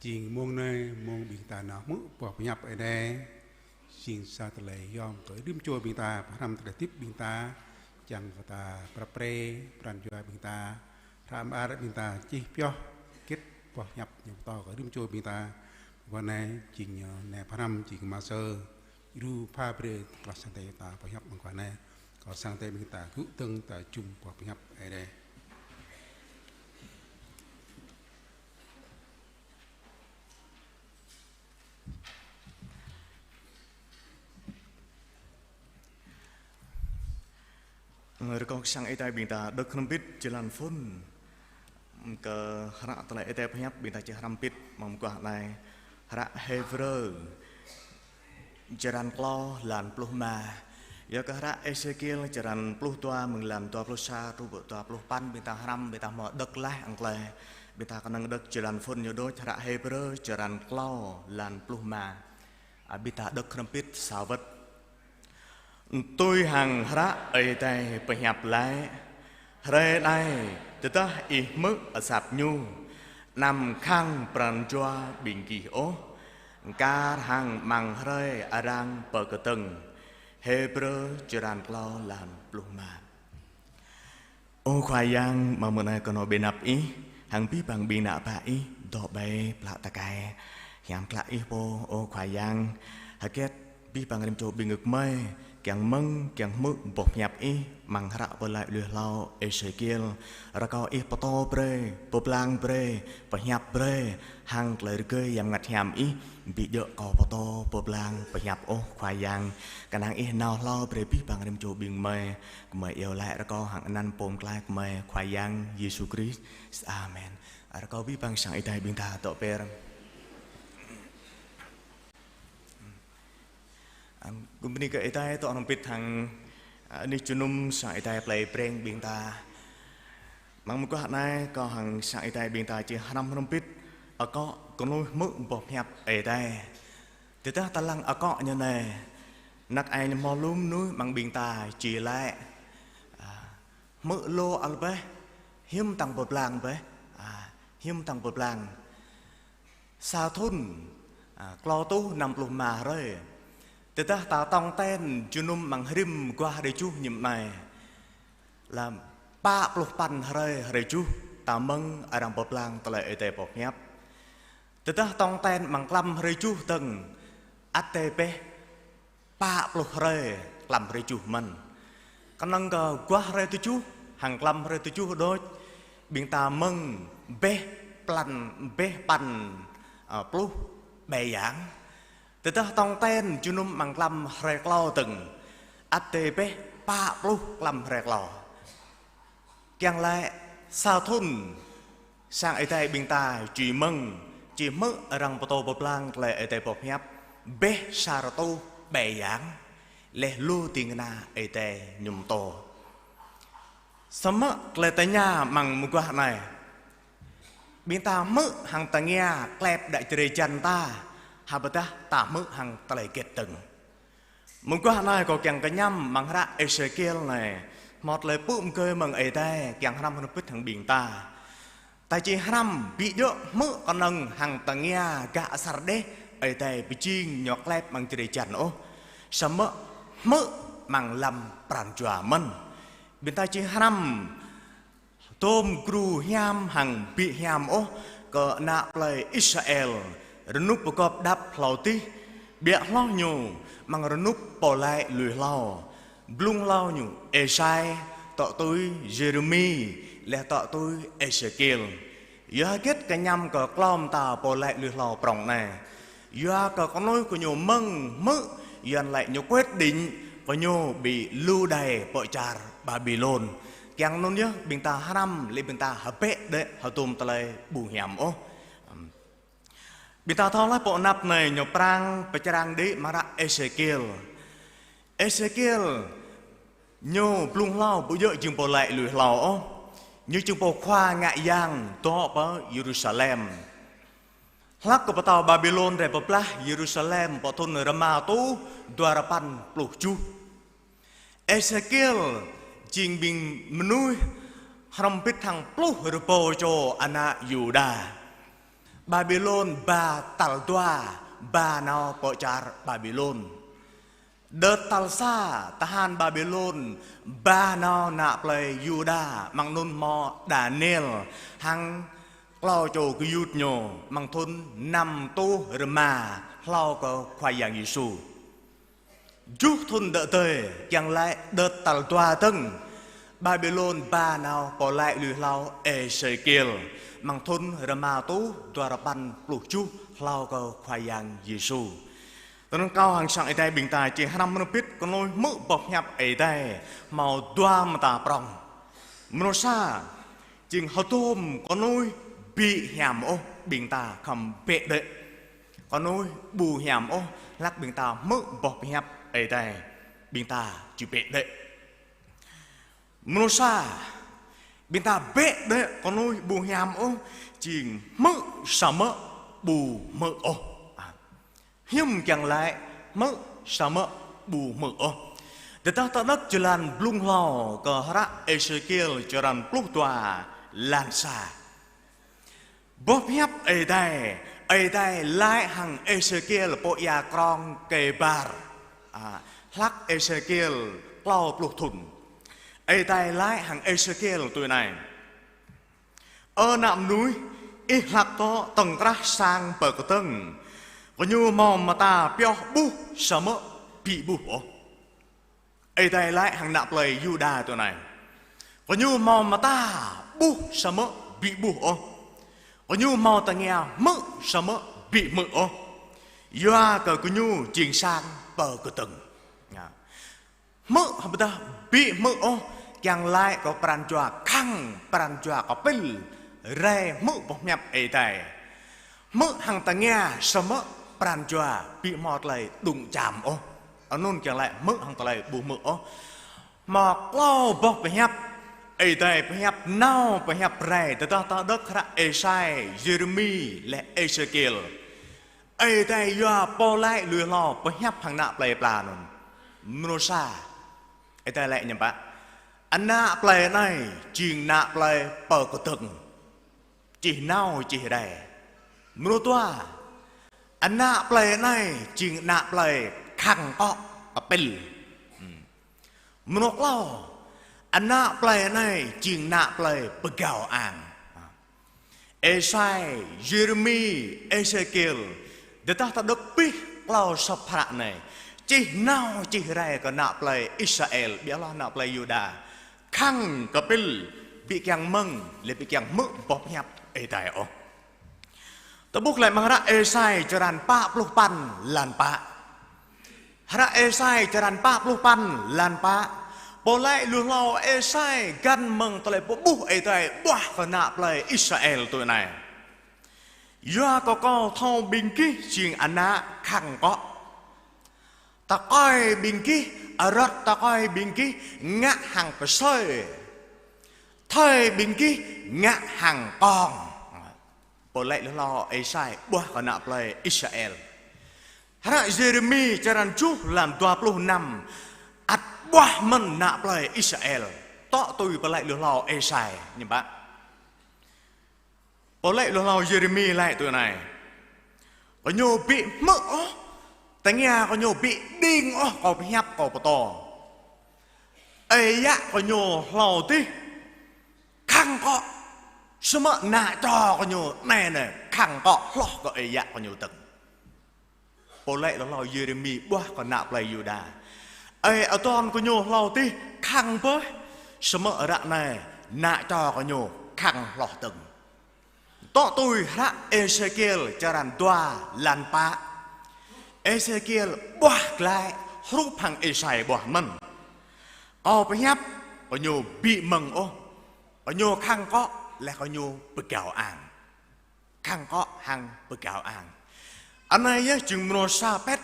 Jing mông anai, mông ƀing ta nao hmư̆ boh pơhiăp Ơi Adai. Jing sa tơlơi yom kơ rĭm čô ƀing ta, pơhrăm tơlơi hơdip ƀing ta, čang kơ ta prăp pre, pran jua ƀing ta, hră mơar ƀing ta, čih pioh, hơget boh pơhiăp ñu pơtô kơ rĭm čô ƀing ta. Mơguah anai, jing ñu anai pơhrăm, jing mơsơ, djru pha brơi klah sang Ơi Adai ta pơhiăp mơguah anai. Kơ sang Ơi Adai ƀing ta gŭ dơ̆ng ta jum boh pơhiăp Ơi Adai. Rơkâo kơ sang Ơi Adai ƀing ta đŏk hrŏm hơbĭt jơlan phŭn kơ hră tơlơi Ơi Adai pơhiăp ƀing ta či hrăm hơbĭt mơguah anai. Hră Hêbrơ črăn klâo lan pluh rơma. Yua kơ hră Êsêkiel črăn pluh dua mơ̆ng lan dua pluh sa truh pơ dua pluh păn ƀing ta hrăm, ƀing ta hmâo đŏk laih hăng tơlơi. Ƀing ta kơnơ̆ng đŏk jơlan phŭn ñu đôč, hră Hêbrơ črăn klâo lan pluh rơma. A, ƀing ta đŏk hrŏm hơbĭt sa wơ̆t. Tui hăng hră Ơi Adai pơhiăp laĭ: Hrơi anai, tơdah ih hmư̆ asăp ñu, anăm khăng pran jua ƀing gih ôh, kar hăng amăng hrơi arăng pơkơdơ̆ng. Hêbrơ črăn klâo lan pluh rơma. Ơ Khua Yang, mơ̆ng mơ̆ng anai kơnơ̆ng ƀơi anăp Ih, hăng abih bang ƀing ană bă Ih, dŏ ƀơi plă tơkai. Hiam klă Ih pô, ơ Khua Yang, hơget abih bang rĭm čô ƀing gơmơi kiăng mơ̆ng, kiăng hmư̆ boh pơhiăp Ih, amăng hră pơlai lui hlâo Êsêkiel, rơkâo Ih pơtô brơi, pơblang brơi, pơhiăp brơi, hăng tơlơi rơgơi Yang Bơngăt Hiam Ih, ƀu djơ̆ kâo pơtô, pơblang, pơhiăp ôh Khua Yang, kơnang Ih nao hlâo brơi abih bang rĭm čô ƀing gơmơi, gơmơi iâu laĭ rơkâo hăng anăn Pô Pơklaih gơmơi Khua Yang Yêsu Krist. Amen. Rơkâo abih bang sang Ơi Adai ƀing ta dŏ pơr. Gum bơni kơ Ơi Adai dŏ hrŏm hơbĭt hăng, a, anih jơnum sang Ơi Adai plei Breng ƀing ta. Mơ̆ng mơguah anai kâo hăng sang Ơi Adai ƀing ta či hrăm hrŏm hơbĭt akŏ kơnuih hmư̆ boh pơhiăp Ơi Adai. Tơdah ta lăng akŏ ñu anai, năng ai ñu hmâo lu mơnuih amăng ƀing ta či laĭ, a, hmư̆ lu ăl bĕ, hiư̆m tăng pơblang bĕ, a, hiư̆m tăng pơblang. Sa thŭn, a, klâo rơtuh năm pluh rơma hrơi. Tơdah ta tong ten jơnum amăng rĭm guah hrơi tơjuh mơñum anai, lăm pă pluh păn hrơi, hrơi tơjuh, ta mơ̆ng arăng pơblang tơlơi Ơi Adai boh pơhiăp. Tơdah tong ten amăng klăm hrơi tơjuh dơ̆ng, ăt dêh bĕ pă pluh hrơi klăm hrơi tơjuh mơ̆n. Kơnơ̆ng kơ guah hrơi tơjuh, hăng klăm hrơi tơjuh đôč, ƀing ta mơ̆ng bĕ plăn, bĕ păn, a, pluh ƀai yang. Tơdah tong ten jơnum amăng klăm hrơi klâo dơ̆ng, ăt dêh bĕ pă pluh klăm hrơi klâo. Kiăng laĭ sa thŭn sang Ơi Adai ƀing ta či mơ̆ng, či hmư̆ arăng pơtô pơblang tơlơi Ơi Adai boh pơhiăp, bĕ sa rơtuh ƀai yang, laih lu ding kơna Ơi Adai ñu pơtô. Samơ̆ tơlơi tơña amăng mơguah anai, ƀing ta hmư̆ hăng tơngia klep đah jrê jăn ta, hơbơdah ta hmư̆ hăng tơlơi hơget dơ̆ng. Mơguah anai kâo kiăng kơñăm amăng hră Êsêkiel anai, hmâo tơlơi pơpŭ pơgơi mơ̆ng Ơi Adai kiăng hrăm hrŏm hơbĭt hăng ƀing ta. Ta či hrăm ƀu djơ̆ hmư̆ kơnơ̆ng hăng tơngia gah asar đeh Ơi Adai pơjing ñu klep amăng jrê jăn ôh. Samơ̆ hmư̆ amăng lăm pran jua mơ̆n. Ƀing ta či hrăm tôm gru hiam hăng ƀu hiam ôh kơ ană plei Israel, rơnŭk pơgop đăp hlâo adih, ƀiă hloh ñu amăng rơnŭk pô laĭ lui hlâo, blung hlâo ñu Êsai, tŏ tui Yêrêmi, laih tŏ tui Êsêkiel. Yua hơget kơñăm kơ klâo mơta pô laĭ lui hlâo prŏng anai? Yua kơ kơnuih kơ ñu mơ̆ng hmư̆, Yuan laĭ ñu quyết định kơ ñu ƀu lui đơi pơ čar Babilôn. Kiăng anŭn yơh ƀing ta hrăm, laih ƀing ta hơbĕ đĕ hơdôm tơlơi ƀu hiam ôh. Ƀing ta thâo laih pơ anăp anai ñu prang pơčrang đĭ amăng hră Êsêkiel. Êsêkiel ñu blung hlâo ƀu djơ̆ jing pô laĭ lui hlâo ôh. Ñu jing pô khua ngă yang dŏ pơ Yêrusalem. Hlăk kơ pơtao Babilôn rai pơblah Yêrusalem pơ thŭn rơma rơtuh dua rơpăn pluh tơjuh. Êsêkiel jing ƀing mơnuih Hrŏm hơbĭt hăng pluh rơbâo čô ană Yuđa, Ƀaƀilôn ba tal dua ba nao pơ čar Ƀaƀilôn. Đơ̆t tal sa tơhan Ƀaƀilôn ba nao ană plei Yuđa, amăng anŭn hmâo Daniel hăng klâo čô gơyut ñu, amăng thŭn năm rơtuh rơma hlâo kơ Khua Yang Yêsu. Tơjuh thŭn đơđa, kiăng laĭ đơ̆t tal dua dơ̆ng, Ƀaƀilôn ba nao pô laĭ lui hlâo Êsêkiel, amăng thŭn rơma rơtuh dua rơpăn pluh tơjuh hlâo kơ Khua Yang Yêsu. Tơdang kâo hăng sang Ơi Adai ƀing ta či hrăm hrŏm hơbĭt kơnuih hmư̆ boh hiăp Ơi Adai hmâo dua mơta prŏng. Mrô sa, jing hơdôm kơnuih ƀu hiam ôh, ƀing ta khŏm bĕ đĕ. Kơnuih ƀu hiam ôh, hlăk ƀing ta hmư̆ boh hiăp Ơi Adai, ƀing ta či bĕ đĕ. Mrô sa, ƀing ta bĕ đĕ kơnuih ƀu hiam ôh, jing hmư̆ samơ̆ ƀu hmư̆ ôh. Hiư̆m kiăng laĭ hmư̆ samơ̆ ƀu hmư̆ ôh? Tơdah ta đŏk jơlan blung hlâo kơ hră Êsêkiel črăn pluh dua, lan sa. Boh hiăp Ơi Adai, Ơi Adai laĭ hăng Êsêkiel pô ia krong Kêbar. A, hlăk Êsêkiel klâo pluh thŭn, Ơi Adai laĭ hăng Êsêkiel tui anai: Ơ ană mơnuih, ih hlăk tŏ tŏng krah sang pơ kơdơ̆ng. Gơñu hmâo mơta pioh ƀuh samơ̆ ƀu ƀuh ôh. Ơi Adai laĭ hăng ană plei Yuđa tui anai: Gơñu hmâo mơta ƀuh samơ̆ ƀu ƀuh ôh. Gơñu hmâo tơngia hmư̆ samơ̆ ƀu hmư̆ ôh. Yua kơ gơñu jing sang pơ kơdơ̆ng. Hmư̆ hơbơdah ƀu hmư̆ ôh, kiăng laĭ kơ pran jua khăng, pran jua kơpĭl, rai hmư̆ boh hiăp Ơi Adai. Hmư̆ hăng tơngia samơ̆ pran jua ƀu hmâo tơlơi đŭng čam ôh. Anŭn kiăng laĭ hmư̆ hăng tơlơi ƀu hmư̆ ôh. Hmâo klâo boh pơhiăp Ơi Adai pơhiăp nao pơhiăp rai, tơdah ta đŏk hră Êsai, Yêrêmi, laih Êsêkiel. Ơi Adai yua pô laĭ lui hlâo pơhiăp hăng ană plei pla anŭn. Mrô sa, Ơi Adai laĭ hiư̆m pă? Ană plei anai jing ană plei pơ kơdơ̆ng, čih nao čih rai. Mrô dua, ană plei anai jing ană plei khăng kŏ kơpĭl. Mrô klâo, ană plei anai jing ană plei pơgao ang. Êsai, Yêrêmi, Êsêkiel, tơdah ta đŏk abih klâo sŏp hră anai, čih nao čih rai kơ ană plei Israel, ƀiălah ană plei Yuđa, khăng kơpĭl, ƀu kiăng mơ̆ng, laih ƀu kiăng hmư̆ boh hiăp Ơi Adai ôh. Ta ƀuh laih amăng hră Êsai črăn pă pluh păn lan pă. Hră Êsai črăn pă pluh păn lan pă. Pô laĭ lui hlâo Êsai găn mơ̆ng tơlơi pơƀuh Ơi Adai ƀuah kơ ană plei Israel tui anai: Yua kơ Kâo thâo ƀing gih jing ană khăng kŏ. Tơkơi ƀing gih, arăt tơkơi ƀing gih ngă hăng pơsơi. Thơi ƀing gih ngă hăng kông. Pô laĭ lui hlâo Êsai ƀuah kơ ană plei Israel. Hră Yêrêmi črăn tơjuh lan dua pluh năm ăt ƀuah mơ̆n ană plei Israel. Tŏ tui pô laĭ lui hlâo Êsai, hiư̆m pă? Pô laĭ lui hlâo Yêrêmi laĭ tui anai: Gơñu ƀu hmư̆ ôh, tơngia gơñu ƀu đing ôh kâo pơhiăp kâo pơtô. Ơi yă gơñu hlâo adih khăng kŏ, samơ̆ ană čô gơñu anai nê khăng kŏ hloh kơ ơi yă gơñu dơ̆ng. Pô laĭ lui hlâo Yêrêmi ƀuah kơ ană plei Yuđa. Ơi adon gơñu hlâo adih khăng bơih, samơ̆ ră anai ană čô gơñu khăng hloh dơ̆ng. Tŏ tui hră Êsêkiel črăn dua lan pă. Êsêkiel ƀuah glaĭ hrup hăng Êsai ƀuah mơ̆n. Kâo pơhiăp, gơñu ƀu mơ̆ng ôh. Gơñu khăng kŏ, laih gơñu pơgao ang. Khăng kŏ hăng pơgao ang. Anai yơh jing mrô sa pĕt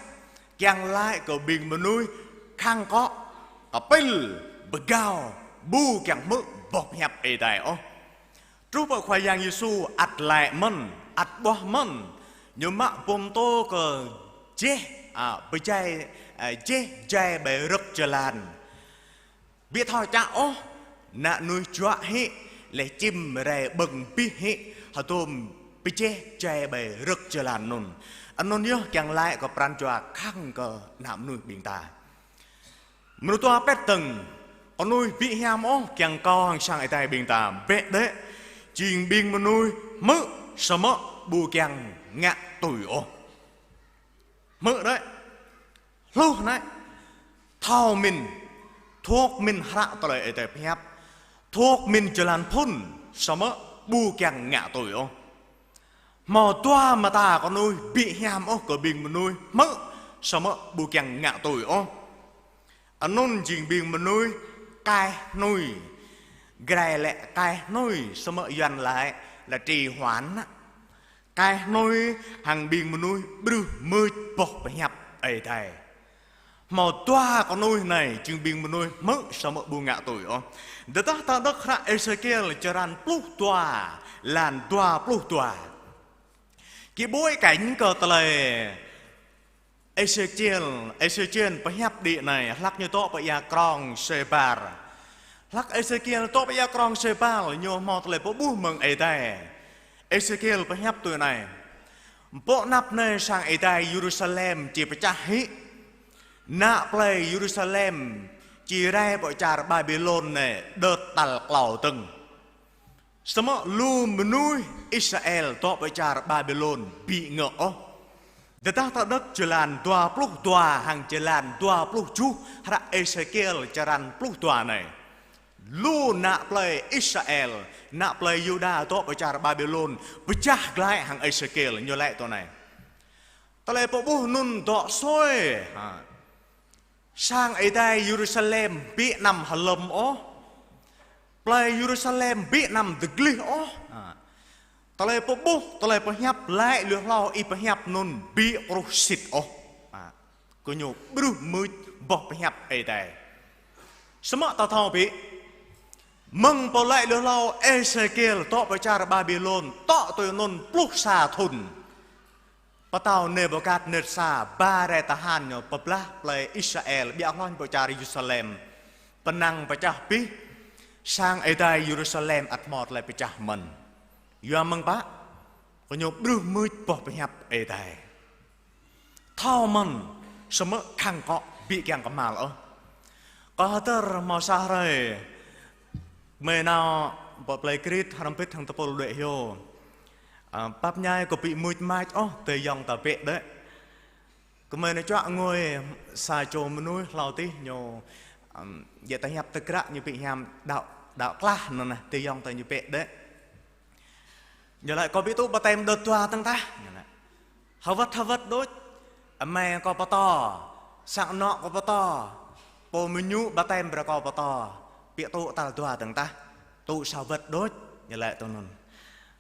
kiăng laĭ kơ ƀing mơnuih khăng kŏ, kơpĭl, pơgao, ƀu kiăng hmư̆ boh hiăp Ơi Adai ôh. Truh pơ Khua Yang Yêsu ăt laĭ mơ̆n, ăt ƀuah mơ̆n. Ñu mă bum tô kơ jeh, a, pơjai, a, jeh jai ƀơi rơ̆k jơlan. Ƀu thâo čă ôh, ană mơnuih juă hĭ, Laih čim rai ƀơ̆ng abih hĭ, hơdôm pơjeh jai ƀơi rơ̆k jơlan anŭn. Anŭn yơh kiăng laĭ kơ pran jua khăng kơ ană mơnuih ƀing ta. Mơnuih tua pet tơ̆ng, kơnuih ƀu hiam ôh kiăng kơ hăng sang Ơi Adai ƀing ta. Bĕ đĕ, jing ƀing mơnuih hmư̆ samơ̆ ƀu kiăng ngă tui ôh. Hmư̆ đĕ, hluh đĕ, thâo mĭn, thuăk mĭn hră tơlơi Ơi Adai pơhiăp, thuăk mĭn jơlan phŭn, samơ̆ ƀu kiăng ngă tui ôh. Hmâo dua mơta kơnuih ƀu hiam ôh kơ ƀing mơnuih hmư̆ samơ̆ ƀu kiăng ngă tui ôh. Anŭn jing ƀing mơnuih kaih hnui. Grai lĕ kaih hnui, samơ̆ Yuan laĭ lĕ trì hoãn. Kaih hnui hăng ƀing mơnuih ƀrưh mưč boh pơhiăp Ơi Adai. Hmâo dua kơnuih anai, jing ƀing mơnuih hmư̆ samơ̆ ƀu ngă tui ôh. Tơdah ta đŏk hră Êsêkiel črăn pluh dua, lan dua pluh dua. Kơ bối cảnh kơ tơlơi Êsêkiel, Êsêkiel pơhiăp đĭ anai, hlăk ñu dŏ pơ ia krong Sêbar. Hlăk Êsêkiel dŏ pơ ia krong Sêbar, ñu hmâo tơlơi pơƀuh mơ̆ng Ơi Adai. Êsêkiel pơhiăp tui anai. Pơ anăp anai sang Ơi Adai Yêrusalem či pơčah hĭ. Ană plei Yêrusalem či rai pơ čar Ƀaƀilôn anai đơ̆t tal klâo dơ̆ng. Samơ̆ lu mơnuih Israel dŏ pơ čar Ƀaƀilôn ƀu ngă ôh. Tơdah ta đŏk jơlan dua pluh dua hăng jơlan dua pluh tơjuh hră Êsêkiel črăn pluh dua anai. Lu ană plei Israel, ană plei Yuđa dŏ pơ čar Ƀaƀilôn, pơčah glaĭ hăng Êsêkiel ñu laĭ tui anai. Tơlơi pơƀuh anŭn dŏ sui. Ha. Sang Ơi Adai Yêrusalem ƀu anăm hlŏm ôh. Plei Yêrusalem ƀu anăm dơglih ôh. Ha. Tơlơi pơƀuh, tơlơi pơhiăp laĭ lui hlâo ih pơhiăp anŭn ƀu kruh sĭt ôh. Ha. Kơ ñu ƀrưh mưč boh pơhiăp Ơi Adai. Samơ̆ ta thâo ƀu. Mơ̆ng pô laĭ lui hlâo Êsêkiel dŏ pơ čar Ƀaƀilôn, dŏ tui anŭn pluh sa thŭn. Pơtao Nebukatnetsar ba rai tơhan ñu pơblah plei Israel, ƀiă hloh pơ čar Yêrusalem. Pơnăng pơčah abih, sang Ơi Adai Yêrusalem ăt hmâo tơlơi pơčah mơ̆n. Yua mơ̆ng pă, kơ ñu ƀrưh mưč boh pơhiăp Ơi Adai. Thâo mơ̆n, samơ̆ khăng kŏ ƀu kiăng kơhma̱l ôh. Kâo hơdơr hmâo sa hrơi, gơmơi nao pơ plei Krit, hrŏm hơbĭt hăng tơpul đuaĭ hyu. A, pap ñai kâo ƀu mưč mač ôh, tơdơi yŏng ta bĕ đĕ. Gơmơi nao čuă ngui sa čô mơnuih hlâo adih ñu, ưm, djơ̆ tơhiăp tơgră ñu ƀu hiam đaŏ, đaŏ klah anŭn nah, tơdơi yŏng ta ñu bĕ đĕ. Ñu laĭ kâo ƀu tŭ baptem đơ̆t dua dơ̆ng tah. Ñu laĭ. Hơwơ̆t hơwơ̆t đôč. Amai kâo pơtô. Sang anŏ kâo pơtô. Pô mơñu baptem brơi kâo pơtô. Ƀu tŭ tal dua dơ̆ng tah. Tŭ sa wơ̆t đôč. Ñu laĭ tui anŭn.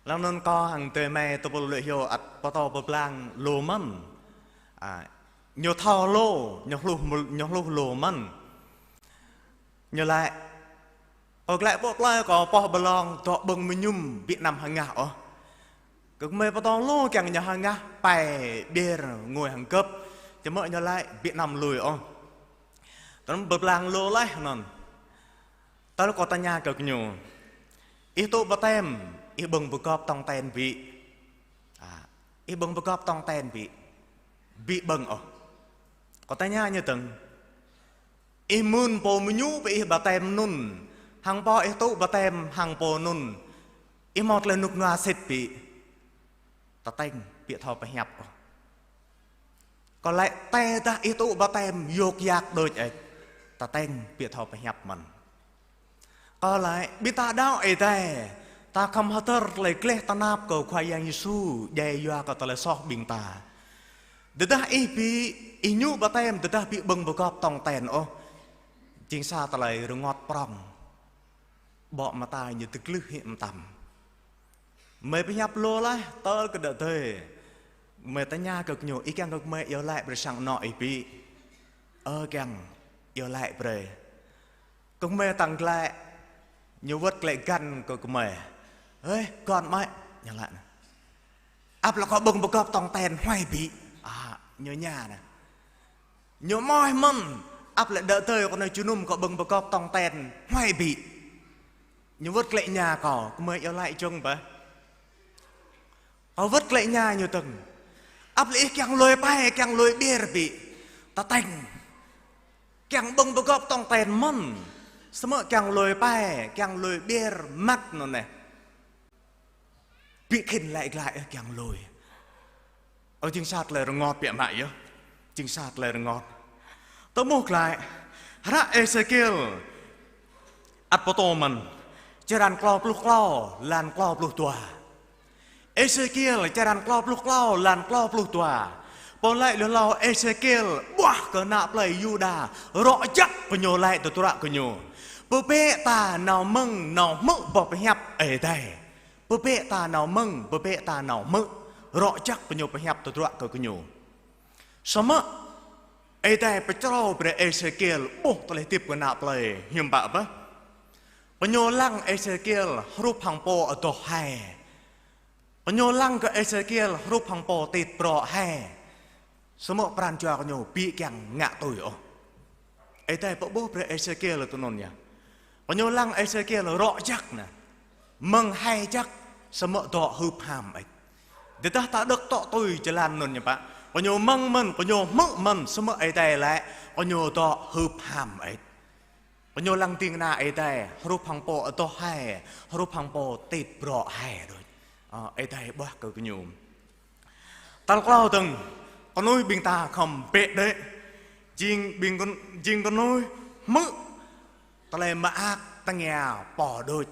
Lăng anŭn kâo hăng adơi amai tơpul đuaĭ hyu ăt pơtô pơblang lu mơ̆n. A, ñu thâo lu, ñu hluh, ñu hluh lu mơ̆n. Ñu laĭ, kâo glaĭ pơ plơi kâo pŏh ƀlŏng dŏ ƀơ̆ng mơñum ƀu anăm hơngah ôh. Kơ gơmơi pơtô lu kiăng ñu hơngah pai ƀiêr ngui hăng gơ̆p. Samơ̆ ñu laĭ ƀu anăm lui ôh. Tơl pơblang lu laih anŭn. Tơl kâo tơña kơ gơñu. Ih tŭ baptem, ih ƀơ̆ng pơgop tong ten ƀu? A, ih ƀơ̆ng pơgop tong ten ƀu? Ƀu ƀơ̆ng ôh. Kâo tơña ñu dơ̆ng. Ih mưn pô mơñu pơ ih baptem anŭn, hăng pô ih tŭ baptem hăng pô anŭn, ih hmâo tơlơi rơnŭk rơnua sĭt ƀu? Tơtĕng ƀu thâo pơhiăp ôh. Kâo laĭ tơdah ih tŭ baptem yŏk yak đôč ĕč, tơtĕng ƀu thâo pơhiăp mơ̆n. Kâo laĭ, ƀing ta đaŏ Ơi Adai, ta khŏm hơdơr tơlơi gleh tơnap kơ Khua Yang Yêsu, djai yua kơ tơlơi soh ƀing ta. Tơdah ih ƀu, ih ñu baptem, tơdah ƀu ƀơ̆ng pơgop tong ten ôh, jing sa tơlơi rơngot prŏng. Ƀô̆ mơta ñu tơglưh hĭ mơtam. Gơmơi pơhiăp lu laih, tơl kơ đơ tơi. Gơmơi tơña kơ gơñu, ih kiăng kơ gơmơi iâu laĭ brơi sang anŏ ih ƀu? Ơ kiăng, iâu laĭ brơi. Kơ gơmơi tăng glaĭ, ñu wơ̆t glaĭ găn kơ gơmơi. Hơi, găn mơi, ñu laĭ anai. Ăp lĕ kâo ƀơ̆ng pơgop tong ten huai ƀu? A, ñu tơña anai. Ñu mơi mơ̆n, ăp lĕ đơ tơi kâo nao jơnum kâo ƀơ̆ng pơgop tong ten huai ƀu? Ñu wơ̆t klĕ ña kâo, kơmơi iâu laĭ čŏng bĕ. Kâo wơ̆t klĕ ña ñu tơ̆ng. Ăp lĕ ih kiăng lui pai, kiăng lui ƀier ƀĭ. Tơtĕng. Kiăng ƀơ̆ng pơgop tong ten mơ̆n. Samơ̆ kiăng lui pai, kiăng lui ƀier măt anŭn neh. Ƀĭ khĭn laĭ glaĭ ih kiăng lui. Ơ, jing sa tơlơi rơngot biă mă yơh. Jing sa tơlơi rơngot. Tơmuh glaĭ, hră Êsêkiel ăt pơtô mơ̆n, črăn klâo pluh klâo, lan klâo pluh dua. Êsêkiel črăn klâo pluh klâo, lan klâo pluh dua. Pô laĭ lui hlâo Êsêkiel ƀuah kơ ană plei Yuđa, rŏ jak kơ ñu laĭ tơdruă kơ ñu: Pơpĕ ta nao mơ̆ng nao hmư̆ boh pơhiăp Ơi Adai. Pơpĕ ta nao mơ̆ng, pơpĕ ta nao hmư̆, rŏ jak kơ ñu pơhiăp tơdruă kơ gơñu. Samơ̆ Ơi Adai pơčrâo brơi Êsêkiel ƀuh tơlơi hơdip kơ ană plei hiư̆m pă bĕ. Gơñu lăng Êsêkiel hrup hăng pô adoh hai. Gơñu lăng kơ Êsêkiel hrup hăng pô tit brŏ hai. Samơ̆ pran jua gơñu ƀu kiăng ngă tui ôh. Ơi Adai pơƀuh brơi Êsêkiel tui anŭn yơh. Gơñu lăng Êsêkiel rŏ jak neh. Mơ̆ng hai jak, samơ̆ dŏ hưp ham ĕč. Tơdah ta đŏk tŏ tui jơlan anŭn ñu pă. Gơñu mơ̆ng mơ̆n, gơñu hmư̆ mơ̆n, samơ̆ Ơi Adai laĭ, gơñu dŏ hưp ham ĕč. Gơñu lăng ding kơna Ơi Adai, hrup hăng pô adoh hai, hrup hăng pô tit brŏ hai đôč. Ơ, Ơi Adai ƀuah kơ gơñu. Tal klâo dơ̆ng, kơnuih ƀing ta khŏm bĕ đĕ. Jing ƀing kơ-, jing kơnuih hmư̆ tơlơi mơak tơngia pô đôč.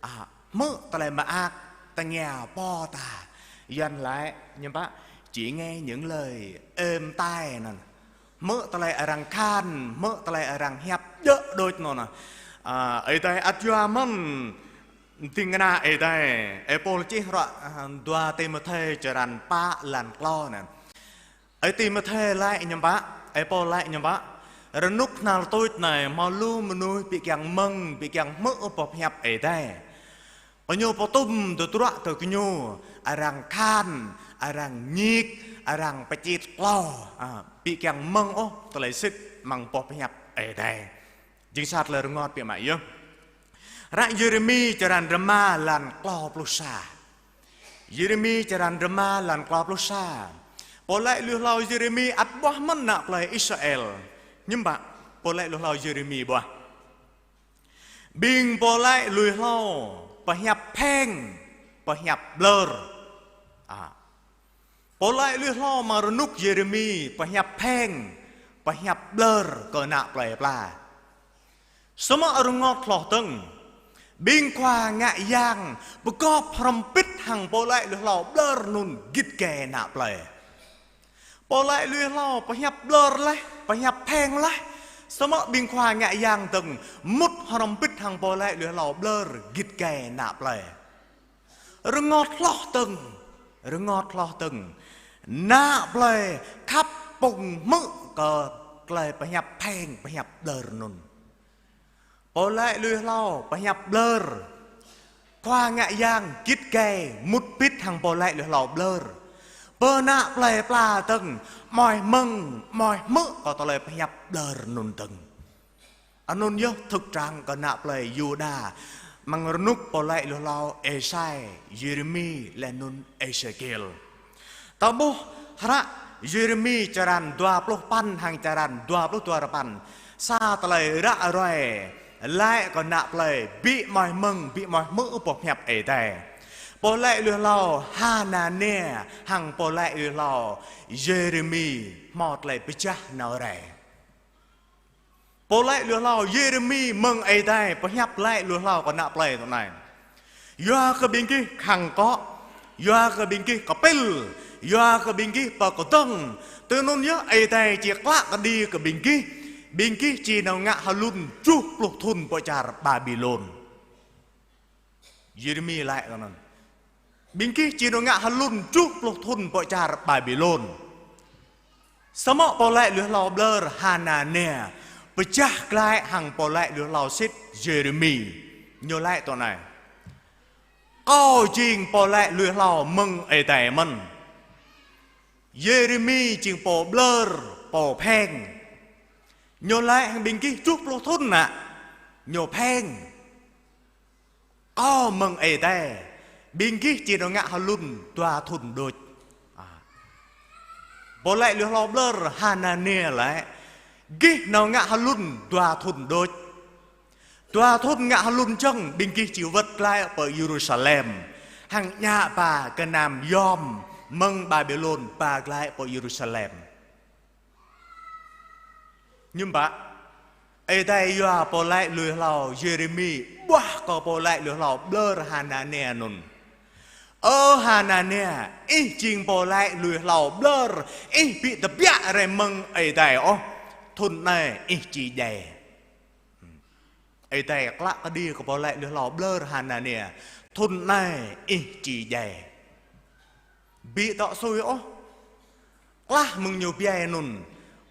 A, hmư̆ tơlơi mơak tơngia pô ta. Yuan laĭ, ñu pă, chỉ nghe những lời êm tai anŭn. Hmư̆ tơlơi arăng khan, hmư̆ tơlơi arăng hiăp djơ̆ đôč anŭn. A, Ơi Adai ăt yua mơ̆n ding kơna Ơi Adai. Ơi Pôl čih hră, a, dua Timôthê črăn pă lan klâo neh. Ơi Timôthê laĭ ñu pă, Ơi Pôl laĭ ñu pă. Rơnŭk hnal tuč anai, hmâo lu mơnuih ƀu kiăng mơ̆ng, ƀu kiăng hmư̆ boh pơhiăp Ơi Adai. Gơñu pơtum tơdruă kơ gơñu, arăng khan, arăng ñik, arăng pơčit klâo, a, ƀu kiăng mơ̆ng ôh tơlơi sĭt amăng boh pơhiăp Ơi Adai. Jing sa tơlơi rơngot biă mă yơh. Hră Yêrêmi črăn rơma lan klâo pluh sa. Yêrêmi črăn rơma lan klâo pluh sa. Pô laĭ lui hlâo Yêrêmi ăt ƀuah mơ̆n ană plei Israel. Hiư̆m pă pô laĭ lui hlâo Yêrêmi ƀuah. Ƀing pô laĭ lui hlâo pơhiăp pheng, pơhiăp ƀlơr. A. Pô laĭ lui hlâo amăng rơnŭk Yêrêmi pơhiăp pheng, pơhiăp ƀlơr kơ ană plei pla. Samơ̆ rơngot hloh dơ̆ng, ƀing khua ngă yang pơgop hrŏm hơbĭt hăng pô laĭ lui hlâo ƀlơr anŭn git gai ană plei. Pô laĭ lui hlâo pơhiăp ƀlơr laih, pơhiăp pheng laih. Samơ̆ ƀing khua ngă yang dơ̆ng mŭt hrŏm hơbĭt hăng pô laĭ lui hlâo ƀlơr git gai ană plei. Rơngot hloh dơ̆ng, rơngot hloh dơ̆ng. Ană plei khăp pŭng hmư̆ kơ tơlơi pơhiăp pheng, pơhiăp ƀlơr anŭn. Pô laĭ lui hlâo pơhiăp ƀlơr. Khua ngă yang git gai mŭt hơbĭt hăng pô laĭ lui hlâo ƀlơr. Pơ ană plei pla dơ̆ng, amoih mơ̆ng, amoih hmư̆ kơ tơlơi pơhiăp ƀlơr anŭn dơ̆ng. Anŭn yơh thực trạng kơ ană plei Yuđa, amăng rơnŭk pô laĭ lui hlâo Êsai, Yêrêmi, laih anŭn Êsêkiel. Ta ƀuh hră Yêrêmi črăn dua pluh păn hăng črăn dua pluh dua rơpăn. Sa tơlơi ră ruai, laĭ kơ ană plei ƀu amoih mơ̆ng, ƀu amoih hmư̆ boh pơhiăp Ơi Adai. Pô laĭ lui hlâo Hanania, hăng pô laĭ lui hlâo Yêrêmi, hmâo tơlơi pơjah nao rai. Pô laĭ lui hlâo Yêrêmi mơ̆ng Ơi Adai pơhiăp laĭ lui hlâo kơ ană plei tui anai. Yua kơ ƀing gih khăng kŏ, yua kơ ƀing gih kơpĭl, yua kơ ƀing gih pơkơdơ̆ng. Tui anŭn yơh Ơi Adai či klă kơđi kơ ƀing gih, ƀing gih či nao ngă hlŭn tơjuh pluh thŭn pơ čar Ƀaƀilôn. Yêrêmi laĭ tui anŭn. Ƀing gih či nao ngă hlŭn tơjuh pluh thŭn pơ čar Ƀaƀilôn. Samơ̆ pô laĭ lui hlâo ƀlơr Hanania pơjah glaĭ hăng pô laĭ lui hlâo sĭt Yêrêmi. Ñu laĭ tui anai. Kâo jing pô laĭ lui hlâo mơ̆ng Ơi Adai mơ̆n. Yêrêmi jing pô ƀlơr, pô pheng. Ñu laĭ hăng ƀing gih tơjuh pluh thŭn anai. Ñu pheng. Kâo mơ̆ng Ơi Adai, ƀing gih či nao ngă hlŭn dua thŭn đôč. A. Pô laĭ lui hlâo ƀlŏr Hanania laĭ, gih nao ngă hlŭn dua thŭn đôč. Dua thŭn ngă hlŭn čang ƀing gih či wơ̆t glaĭ pơ Yêrusalem, hăng djă ba gơnam yom mơ̆ng Babilôn ba glaĭ pơ Yêrusalem. Hiư̆m pă? Ơi Adai yua pô laĭ lui hlâo Yêrêmi ƀuah kơ pô laĭ lui hlâo ƀlŏr Hanania anŭn. Ơ Hanania, ih jing pô laĭ lui hlâo ƀlŏr, ih ƀu tơbiă rai mơ̆ng Ơi Adai ôh. Thŭn anai ih či djai. Ơi Adai klă kơđi kơ pô laĭ lui hlâo ƀlŏr Hanania. Thŭn anai ih či djai. Ƀu tŏ sui ôh. Klah mơ̆ng ñu ƀiă anŭn,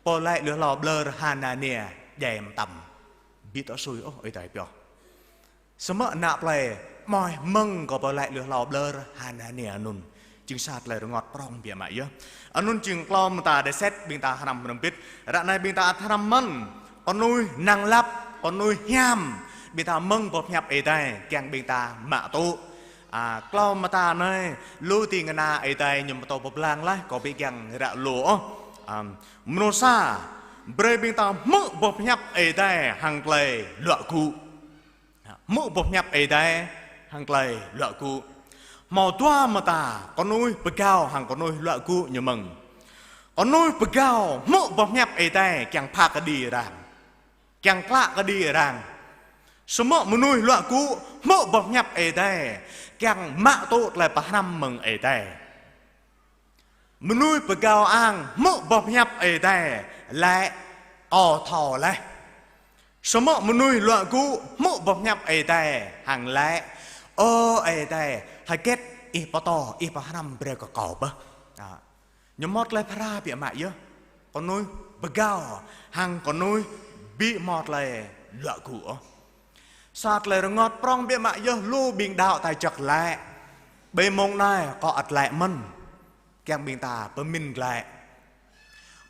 pô laĭ lui hlâo ƀlŏr Hanania djai mơtam. Ƀu tŏ sui ôh, Ơi Adai pioh. Samơ̆ ană plei mơ̆ mơ̆ng kơ pô laĭ lui hlâo ƀlŏr Hanania anŭn. Jing sa tơlơi rơngot prŏng biă mă yơh. Anŭn jing klâo mơta đe set ƀing ta hrăm hrŏm bit. Ră anai ƀing ta ăt hrăm mơ̆n kơnuih năng lăp, kơnuih hiam. Ƀing ta mơ̆ng boh pơhiăp Ơi Adai, kiăng ƀing ta mă tŭ. A, klâo mơta anai, lu ding kơna Ơi Adai ñu pơtô pơblang laih, kâo ƀu kiăng ră lu ôh. A, mơnuih sa, brơi ƀing ta hmư̆ boh pơhiăp Ơi Adai hăng tơlơi luă gŭ. Hmư̆ boh pơhiăp Ơi Adai hăng tơlơi luă gŭ. Hmâo dua mơta, kơnuih pơgao hăng kơnuih luă gŭ ñu mơ̆ng. Kơnuih pơgao hmư̆ boh pơhiăp Ơi Adai kiăng pha kơđi arăng, kiăng klă kơđi arăng. Samơ̆ mơnuih luă gŭ hmư̆ boh pơhiăp Ơi Adai kiăng mă tŭ tơlơi pơhrăm mơ̆ng Ơi Adai. Mơnuih pơgao ang hmư̆ boh pơhiăp Ơi Adai laĭ: Kâo thâo laih. Samơ̆ mơnuih luă gŭ hmư̆ boh pơhiăp Ơi Adai hăng laĭ: Ơ Ơi Adai, hơget ih pơtô, ih pơhrăm brơi kơ kâo bơh. A. Ñu hmâo tơlơi phara biă mă yơh. Kơnuih pơgao hăng kơnuih ƀu hmâo tơlơi luă gŭ ôh. Sa tơlơi rơngot prŏng biă mă yơh lu ƀing đaŏ ta čăk laĭ. Ƀơi mông anai kâo ăt laĭ mơ̆n. Kiăng ƀing ta pơmĭn glaĭ.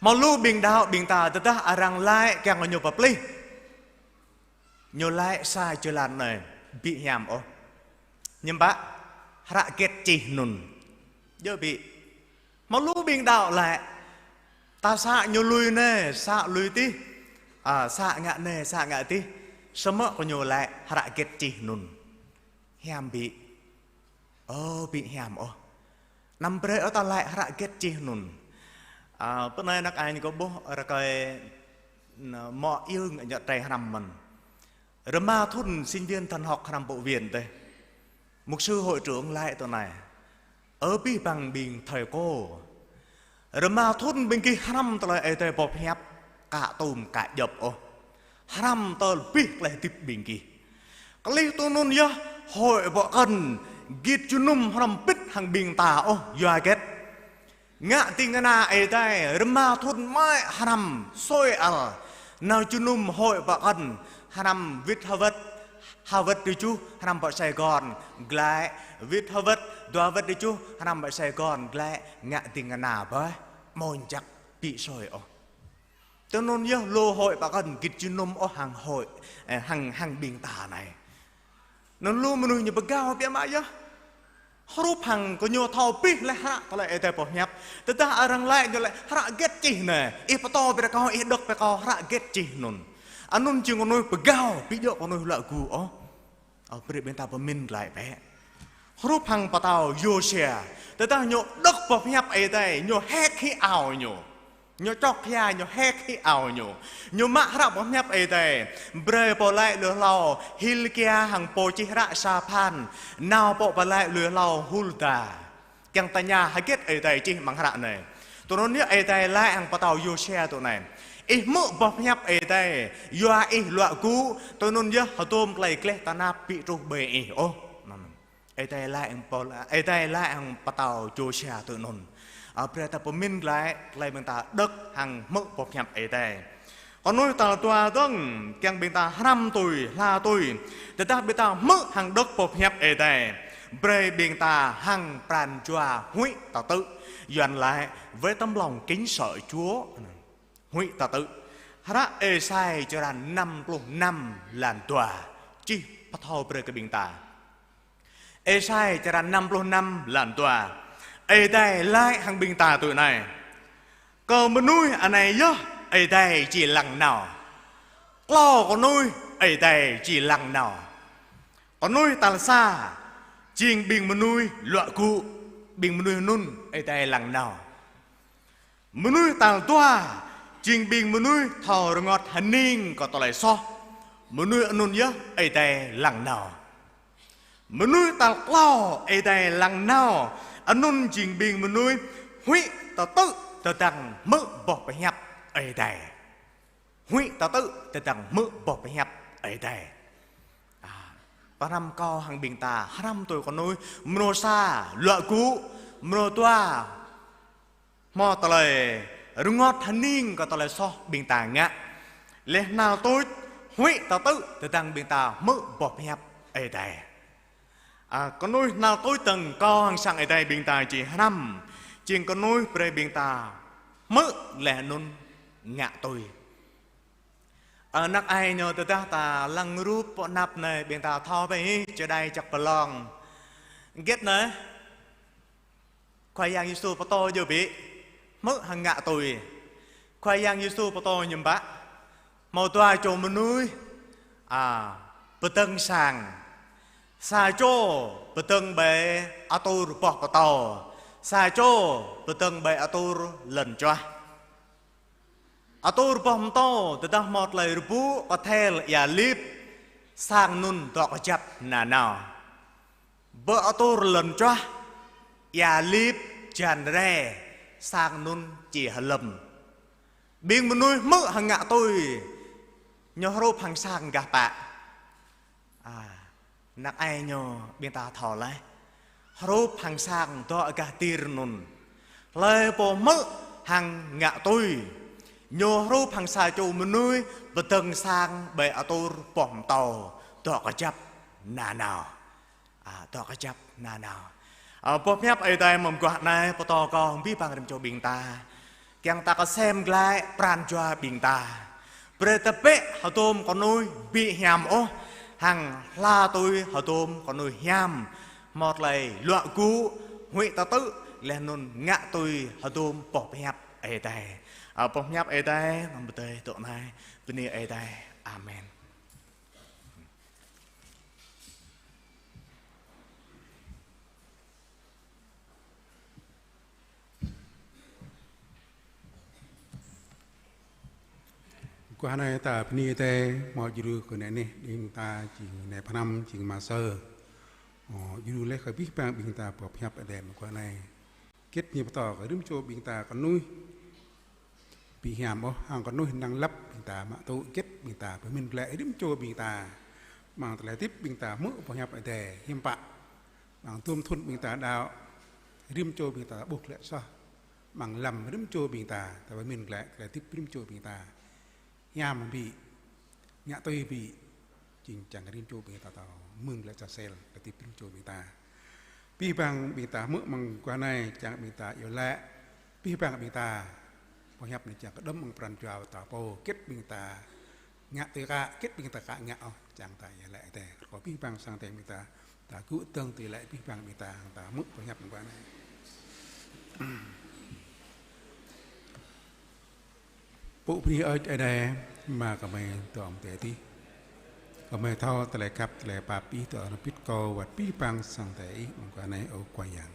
Hmâo lu ƀing đaŏ ƀing ta tơdah arăng laĭ kiăng ñu pơplih. Ñu laĭ sa jơlan anai, ƀu hiam ôh. Hiư̆m pă? Hră hơget čih anŭn. Djơ̆ ƀu? Hmâo lu ƀing đaŏ laĭ. Ta să ñu lui anai, să lui adih. A, să ngă anai, să ngă adih. Samơ̆ kơ ñu laĭ hră hơget čih anŭn. Hiam ƀu? Ơ, ƀu hiam ôh. Anăm brơi ôh ta laĭ hră hơget čih anŭn. A, pơ anai anăk ai ñu kơ ƀuh rơkơi, n-, mơ̆ iêu ngă ñă trei hrăm mơ̆n. Rơma thŭn sinh viên thần học hrăm pơ viện tih. Mục sư hội trưởng laĭ tui anai. Ơ abih bang ƀing thầy cô. Rơma thŭn ƀing gih hrăm tơlơi Ơi Adai boh pơhiăp, ka tŭm ka djŏp ôh. Hrăm tơl abih tơlơi hơdip ƀing gih. Kơlih tui anŭn yơh, hội pơkŏn git jơnum hrŏm hơbĭt hăng ƀing ta ôh, yua hơget? Ngă ding kơna Ơi Adai, rơma thŭn mơ̆ hrăm sui ăl. Nao jơnum hội pơkŏn, hrăm wĭt hơwơ̆t, hơwơ̆t tơjuh, hrăm pơ Sài Gòn, glaĭ, wĭt hơwơ̆t, dua wơ̆t tơjuh, hrăm pơ Sài Gòn, glaĭ, ngă ding kơna bơih, mơ̆n čăk ƀu sui ôh. Tui anŭn yơh lu hội pơkŏn git jơnum ôh hăng hội, ơ, hăng, hăng ƀing ta anai. Anŭn lu mơnuih ñu pơgao biă mă yơh. Hrup hăng kơ ñu thâo abih laih hră tơlơi Ơi Adai boh pơhiăp. Tơdah arăng laĭ ñu laĭ hră hơget čih anai. Ih pơtô brơi kâo, ih đŏk brơi kâo hră hơget čih anŭn. Anŭn jing kơnuih pơgao, ƀu djơ̆ kơnuih luă gŭ ôh. Ơ, brơi ƀing ta pơmĭn glaĭ bĕ. Hrup hăng pơtao Yôsia. Tơdah ñu đŏk boh pơhiăp Ơi Adai, ñu hek hĭ ao ñu. Ñu čŏk hia, ñu hek hĭ ao ñu. Ñu mă hră boh pơhiăp Ơi Adai. Brơi pô laĭ lui hlâo Hilkia hăng pô čih hră Saphan. Nao pơ pô laĭ lui hlâo Hulda. Kiăng tơña hơget Ơi Adai čih amăng hră anai. Tui anŭn yơh Ơi Adai laĭ hăng pơtao Yôsia tui anai. Ih hmư̆ boh pơhiăp Ơi Adai, yua ih luă gŭ, tui anŭn yơh hơdôm tơlơi gleh tơnap ƀu truh ƀơi ih ôh. Anŭn. Ơi Adai laĭ hăng pô-, Ơi Adai laĭ hăng pơtao Yôsia tui anŭn. Ơ, brơi ta pơmĭn glaĭ, tơlơi ƀing ta đŏk hăng hmư̆ boh pơhiăp Ơi Adai. Kơnuih tal dua dơ̆ng, kiăng ƀing ta hrăm tui, hla tui. Tơdah ƀing ta hmư̆ hăng đŏk boh pơhiăp Ơi Adai. Brơi ƀing ta hăng pran jua huĭ tơtư̆. Yuan laĭ, với tấm lòng kính sợ Chúa. Huĭ tơtư̆. Hră Êsai črăn năm pluh năm lan dua. Čih pơthâo brơi kơ ƀing ta. Êsai črăn năm pluh năm, lăn dua. Ơi Adai laĭ hăng ƀing ta tui anai: Kơ mơnuih anai yơh Ơi Adai či lăng nao. Klâo kơnuih Ơi Adai či lăng nao. Kơnuih tal sa jing ƀing mơnuih luă gŭ, ƀing mơnuih anŭn Ơi Adai lăng nao. Mơnuih tal dua jing ƀing mơnuih thâo rơngot hơning kơ tơlơi soh, mơnuih anŭn yơh Ơi Adai lăng nao. Mơnuih tal klâo Ơi Adai lăng nao anŭn jing ƀing mơnuih huĭ tơtư̆ tơdang hmư̆ boh pơhiăp Ơi Adai. Huĭ tơtư̆ tơdang hmư̆ boh pơhiăp Ơi Adai. A, pơhrăm kâo hăng ƀing ta hrăm tui kơnuih, mrô sa luă gŭ, mrô dua hmâo tơlơi rơngot hơning kơ tơlơi soh ƀing ta ngă. Laih hnal tuč huĭ tơtư̆ tơdang ƀing ta hmư̆ boh pơhiăp Ơi Adai. A, kơnuih hnal tuč tơdang kâo hăng sang Ơi Adai ƀing ta či hrăm, jing kơnuih brơi ƀing ta hmư̆ laih anŭn ngă tui. A, năng ai ñu tơdah ta lăng rup pơ anăp anai ƀing ta thâo bĕ hĭ, čơđai čăk pơlong. Hơget anai? Khua Yang Yêsu pơtô djơ̆ ƀĭ, hmư̆ hăng ngă tui. Khua Yang Yêsu pơtô hiư̆m pă? Hmâo dua čô mơnuih, a, pơdơ̆ng sang. Sa čô pơdơ̆ng ƀơi atur boh pơtâo. Sa čô pơdơ̆ng ƀơi atur lŏn čuah. Atur boh pơtâo tơdah hmâo tơlơi rơbŭ, pơthel, ia lip, sang anŭn dŏ kơjăp nanao. Ƀơi atur lŏn čuah, ia lip, jan rai, sang anŭn či hơlơ̆m. Ƀing mơnuih hmư̆ hăng ngă tui, ñu hrup hăng sang gah pă? A, năng ai ñu ƀing ta thâo laih. Hrup hăng sang dŏ gah dir anŭn. Hlơi pô hmư̆ hăng ngă tui, ñu hrup hăng sa čô mơnuih pơdơ̆ng sang ƀơi atur boh pơtâo dŏ kơjăp nanao. A, dŏ kơjăp nanao. A, boh pơhiăp Ơi Adai mơguah anai pơtô kơ abih bang rĭm čô ƀing ta. Kiăng ta kơsem glaĭ pran jua ƀing ta. Brơi tơbiă hơdôm kơnuih ƀu hiam ôh, hăng hla tui hơdôm kơnuih hiam. Hmâo tơlơi luă gŭ, huĭ tơtư̆, laih anŭn ngă tui hơdôm boh pơhiăp Ơi Adai. A, boh pơhiăp Ơi Adai, mơ̆ng pơdơi tŏ anai, bơni Ơi Adai. Amen. Mơguah anai ta bơni Ơi Adai, hmâo djru kơ anai anih, ƀing ta jing anai pơhrăm, jing mơsơ. Ơ, djru laih kơ abih bang ƀing ta boh pơhiăp Ơi Adai mơguah anai. Hơget ñu pơtô kơ rĭm čô ƀing ta kơnuih ƀu hiam ôh, hăng kơnuih năng lăp ƀing ta mă tŭ hơget ƀing ta pơmĭn glaĭ rĭm čô ƀing ta. Amăng tơlơi hơdip ƀing ta hmư̆ boh hiăp Ơi Adai hiư̆m pă. Amăng hơdôm thŭn ƀing ta đaŏ, rĭm čô ƀing ta ƀuh glaĭ soh. Amăng lăm rĭm čô ƀing ta, ta pơmĭn glaĭ tơlơi hơdip rĭm čô ƀing ta. Hiam ƀĭ, ngă tui ƀĭ, jing čang rĭm čô ƀing ta thâo mơ̆ng glaĭ čar sel, tơlơi hơdip rĭm čô ƀing ta. Abih bang ƀing ta hmư̆ mơguah anai, čang ƀing ta iâu laĭ, abih bang ƀing ta, boh hiăp anai čang kơđŏm mơ̆ng pran jua ta pô, hơget ƀing ta ngă tui kă, hơget ƀing ta kă ngă ôh, čang ta iâu laĭ tĕ. Rơkâo abih bang sang tĕ ƀing ta, ta gŭ tơ̆ng tui laĭ abih bang ƀing ta, ta hmư̆ boh hiăp mơguah anai. Pŭ bơni hơơč Ơi Adai, Ama gơmơi dŏ amăng adai adih. Gơmơi thâo tơlơi khăp, tơlơi pap Ih dŏ hrŏm hơbĭt kâo wơ̆t abih bang sang tĕ Ih mơguah anai, ơ Khua Yang.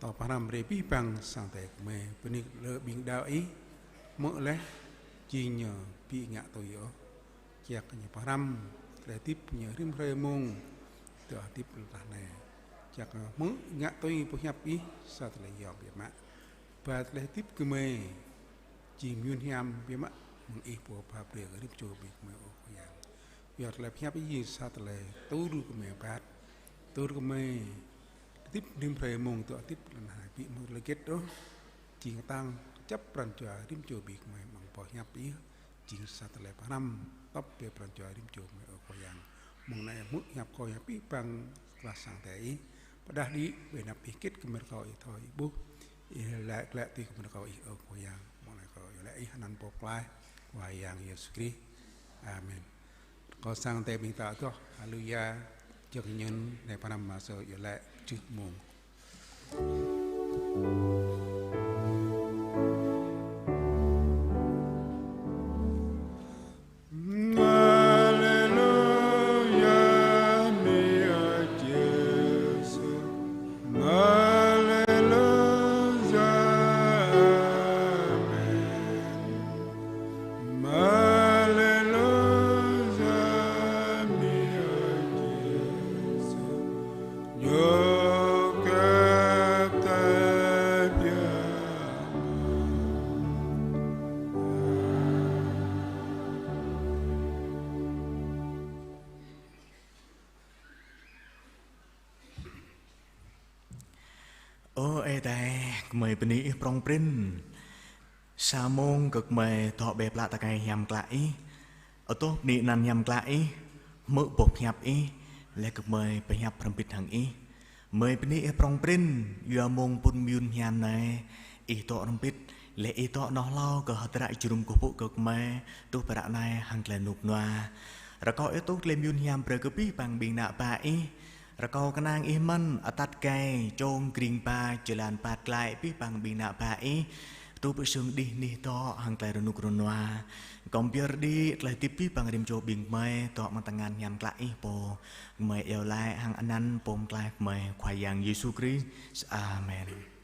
Tŏ pơhrăm brơi abih bang sang Ơi Adai gơmơi, bơni lĕ ƀing đaŏ Ih, hmư̆ laih, jing ñu ƀu ngă tui ôh. Čak ñu pơhrăm tơlơi hơdip ñu rĭm hrơi mông, tŏ hơdip lŏn tơnah anai. Čak ñu hmư̆ ngă tui boh hiăp Ih sa tơlơi yom biă mă. Ba tơlơi hơdip gơmơi jing mơyun hiam biă mă mơ̆ng Ih pô pha brơi kơ rĭm čô ƀing gơmơi, ơ Khua Yang. Yua tơlơi pơhiăp Ih jing sa tơlơi tur gơmơi bat, tur gơmơi hơdip rĭm hrơi mông, tŏ hơdip lŏn tơnah anai ƀu hmư̆ tơlơi hơget ôh. Jing tăng kơjăp pran jua rĭm čô ƀing gơmơi mơ̆ng boh hiăp Ih, jing sa tơlơi pơhrăm tŏp brơi pran jua rĭm čô gơmơi, ơ Khua Yang. Mông anai hmư̆ hiăp kâo, hiăp abih bang klah sang Ơi Adai Ih. Pơdah đĭ ƀơi anăp Ih, hơget gơmơi rơkâo Ih thâo Ih ƀuh. Ih laĭ glaĭ tui gơmơi rơkâo Ih, ơ Khua Yang. Mông anai kâo iâu laĭ Ih anăn Pô Pơklaih, Khua Yang Yêsu Krist. Amen. Rơkâo sang Ơi Adai ƀing ta adoh Haleluya, jơk ñŭn, anai pơhrăm mă sơ iâu laĭ tơjuh mông. Aleluya, mi ơi Yêsu. Aleluya, amen. Aleluya, mi ơi Yêsu. Ñu kơ ta biă mă. Ơ Ơi Adai, gơmơi bơni Ih prŏng prin. Sa mông kơ gơmơi dŏ ƀơi plă tơkai hiam klă Ih, adoh bơni anăn hiam klă Ih, hmư̆ boh pơhiăp Ih, laih kơ gơmơi pơhiăp hrŏm hơbĭt hăng Ih. Gơmơi bơni Ih prŏng prin, yua mông pŭn mơyun hiam anai, Ih dŏ hrŏm hơbĭt, laih Ih dŏ hnoh hlâo kơ hơdră jơnum kơkuh pơpŭ kơ gơmơi, truh pơ ră anai hăng tơlơi rơnŭk rơnua. Rơkâo Ih tŭ tơlơi mơyun hiam brơi kơ abih bang ƀing ană bă Ih, rơkâo kơnang Ih mơ̆n, atăt gai, čông, gring ba, jơlan pat glaĭ abih bang ƀing ană bă Ih, truh pơ sưng đih anih dŏ hăng tơlơi rơnŭk rơnua. Kâo pơyơr đĭ tơlơi hơdip abih bang rĭm čô ƀing gơmơi, dŏ amăng tơngan hiam klă Ih pô. Gơmơi iâu laĭ hăng anăn Pô Pơklaih gơmơi, Khua Yang Yêsu Krist. Amen.